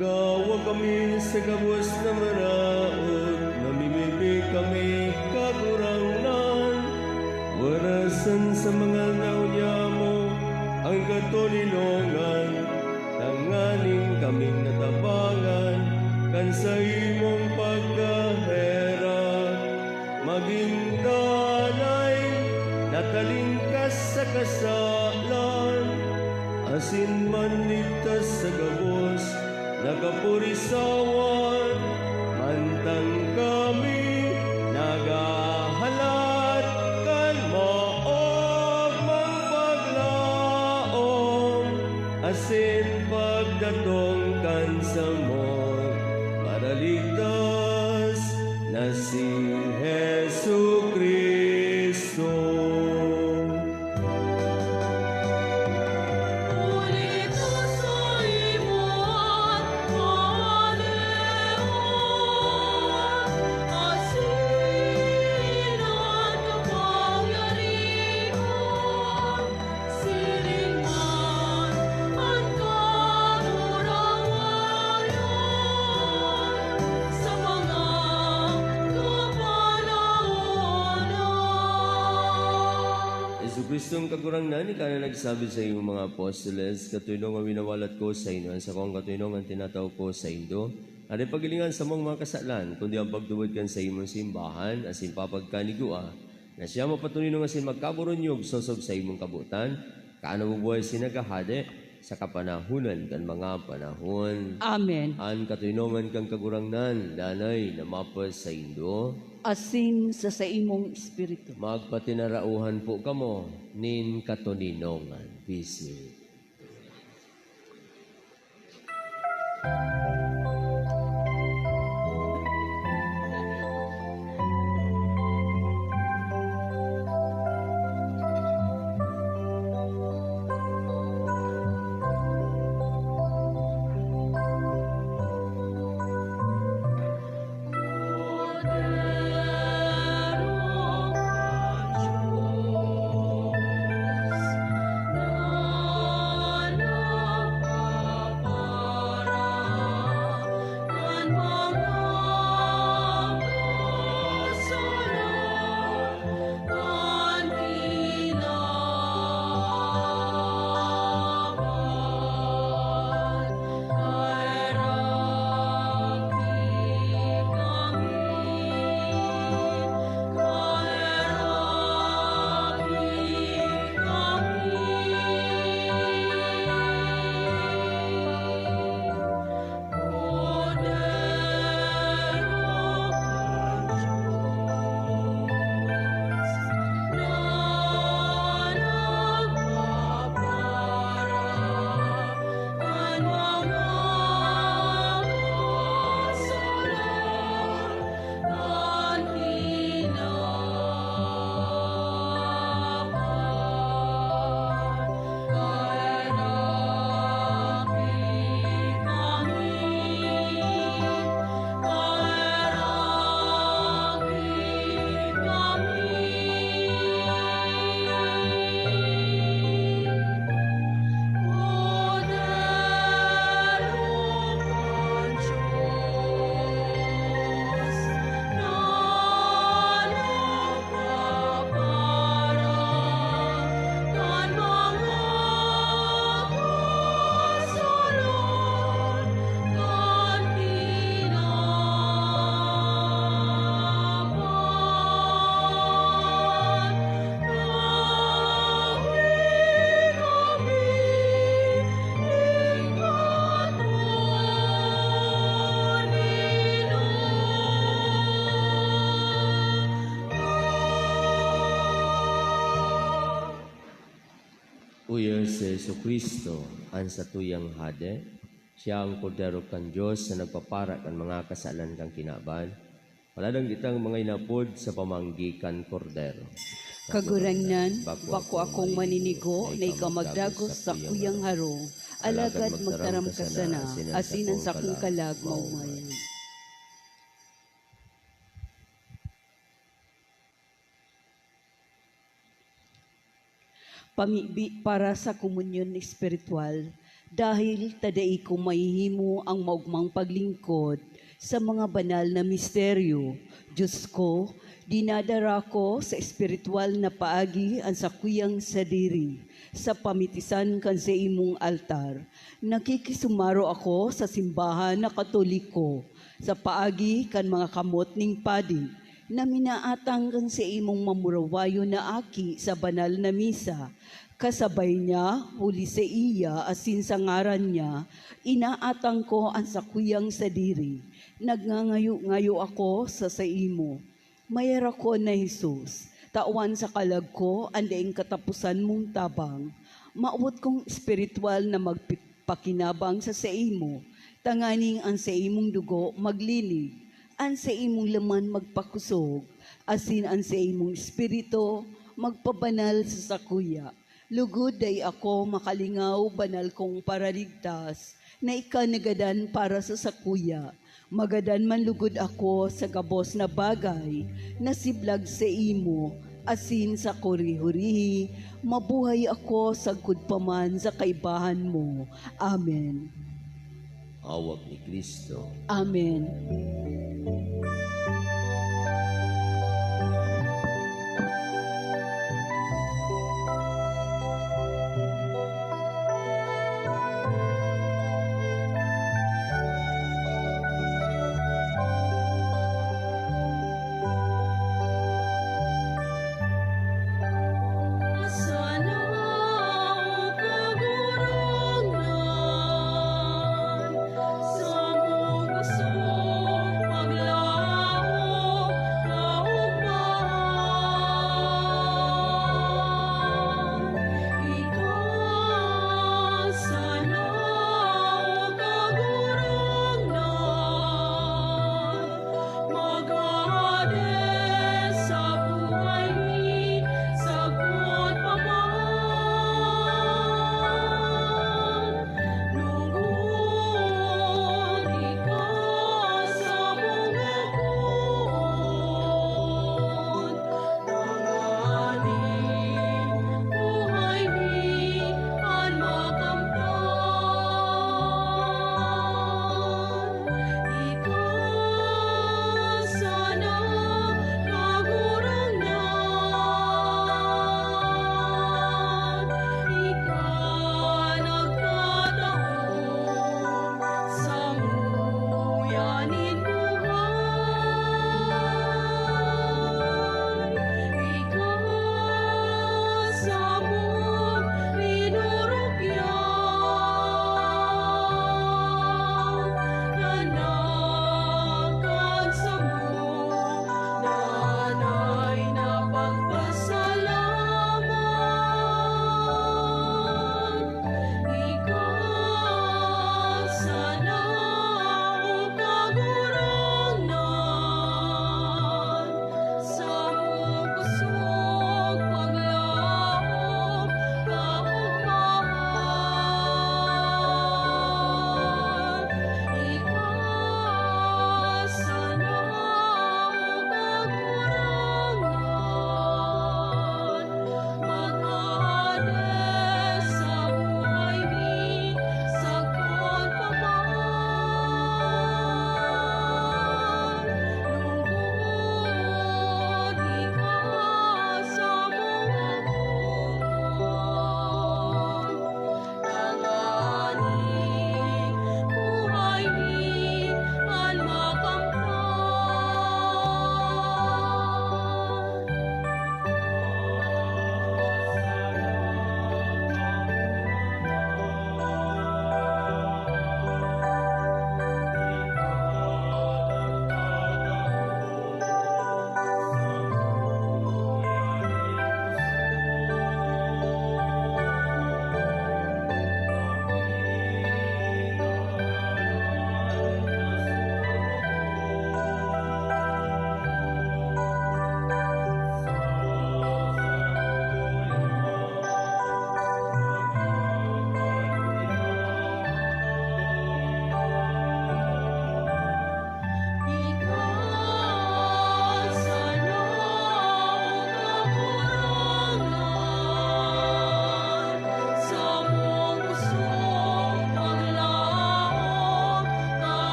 Gawa kami sa gabos na maraot, namimibi kami, Kagurangnan. Warasan sa mga naon niamo ang katoninongan, tanganing kaming natabangan kan saimong pagkaherak, magin danay, nakalingkas sa kasalan, asin manligtas sa gabos na kapurisawan, mantang kami naghahalat kan maogmang paglaom asin pagdatong kan samong Paraligtas na si Jesu-Cristo. Huli ta saimo an kahadean, asin an kapangyarihan, siring man an kagurangnan sa mga kapanahonan. Jesu-Cristong Kagurangnan, ika na nagsabi sa imong mga apostoles, "Katoninongan winawalat ko sa inyo, an sakong katoninongan tinatao ko saindo, ngani paghilinga an samong mga kasalan, kundi an pagtubod kan saimong simbahan, asin papagkanigua, na siya mapatoninong asin magkaburunyog sosog sa imong kabotan, ika na nabubuhay asin naghahade sa kapanahonan kan mga panahon." Amen. An katoninongan kan Kagurangnan danay na mapasaindo. Asin sa saimong espiritu. Magpatinarauhan po kamo nin katoninongan. Be seated. Uya si Jesu-Cristo, an satuyang Hade. Siya an Kordero kan Dios na nagpapara kan mga kasalan kan kinaban. Paladang kitang mga inapod sa pamanggi kan Kordero. Kagurangnan, bako akong maninigo na ikaw magdagos sa kuyang harong, alagad magtaram ka sana, asin an sakong kalag maumayan. Pamibi para sa komunyon espiritual, Dahil ta dai ko mahihimo ang maogmang paglingkod sa mga banal na misteryo, Diyos ko, dinadara ko sa espiritual na paagi an sakuyang sadiri sa pamitisan kan saimong altar. Nakikisumaro ako sa simbahan na Katoliko sa paagi kan mga kamot ning padi na minaatang kan saimong mamurawayon na aki sa banal na misa. Kasabay niya, huli saiya asin sa ngaran niya, inaatang ko an sakuyang sadiri. Nagngangayo-ngayo ako sa saimo. Mayarakon na Jesus, tawan sa kalag ko an daing kataposan mong tabang. Mawot kong espiritual na magpakinabang sa saimo, tanganing an saimong dugo maglinig, an saimong laman magpakusog, asin an saimong espiritu magpabanal sa sakuya. Lugod dai ako makalingaw, banal kong Paraligtas, na ika nagadan para sa sakuya. Magadan man lugod ako sa gabos na bagay na siblag saimo, asin sa kahuri-hurihi, mabuhay ako sagkod pa man sa kaibahan mo. Amen. Awak ni Cristo. Amen.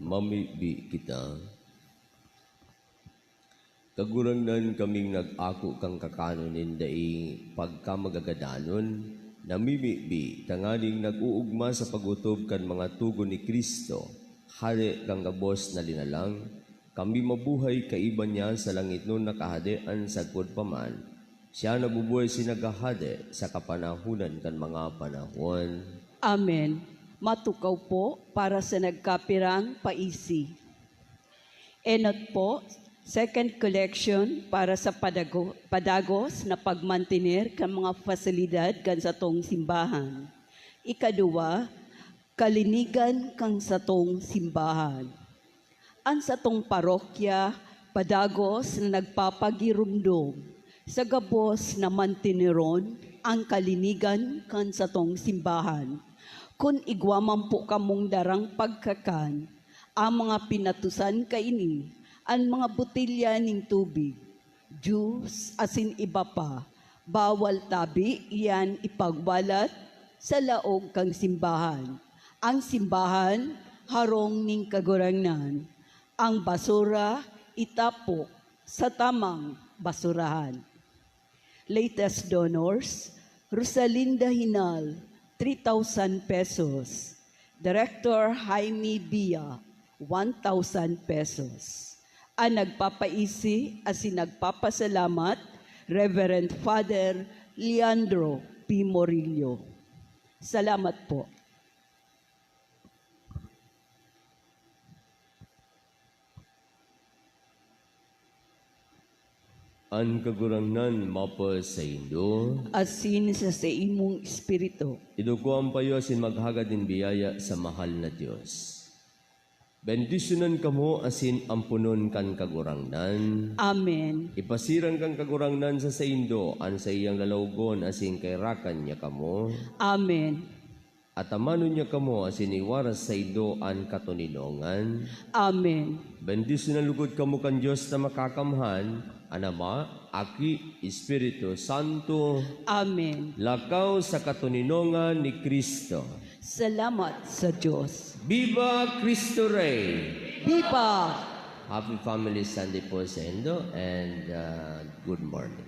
Mamibi kita. Kagurangnan, kaming nag-ako kan kakanon nin daing pagkamagagadanon, namimibi tanganing nag-oogma sa pag-otob kan mga togon ni Cristo, Hade kan gabos na linalang, kami mabuhay kaiba niya sa langitnon na kahadean sagkod pa man. Siya nabubuhay asin naghahade sa kapanahonan kan mga panahon. Amen. Matukaw po para sa nagkapirang paisi. Enot po, second collection para sa padago-, padagos na pagmantener kan mga pasilidad kan satong simbahan. Ikaduwa, kalinigan kan satong simbahan. An satong parokya padagos na nagpapagiromdom sa gabos na manteneron an kalinigan kan satong simbahan. Kun igwa man po kamong darang pagkakan, ang mga pinatusan kaini, an mga botelya nin tubig, juice, asin iba pa, bawal tabi iyan ipagwalat sa laog kan simbahan. Ang simbahan, harong nin Kagurangnan. Ang basura, itapok sa tamang basurahan. Latest donors, Rosalinda Hinal, three thousand pesos. Director Jaime Bia, one thousand pesos. An nagpapaisi asin nagpapasalamat, Reverend Father Leandro P. Morillo. Salamat po. An Kagurangnan mapasaindo. Asin sa saimong espiritu. Idugko an payo asin maghagad nin biyaya sa mahal na Dios. Bendisyonan kamo asin amponon kan Kagurangnan. Amen. Ipasiring kan Kagurangnan sa saindo an saiyang lalawogon asin kairakan niya kamo. Amen. Atamanon niya kamo asin iwaras saindo an katoninongan. Amen. Bendisyonan logod kamo kan Dios na Makakamhan, an Ama, Aki, Espiritu Santo. Amen. Lakaw sa katoninongan ni Cristo. Salamat sa Dios. Viva Cristo Rey! Viva! Happy Family Sunday po saindo and, uh, good morning.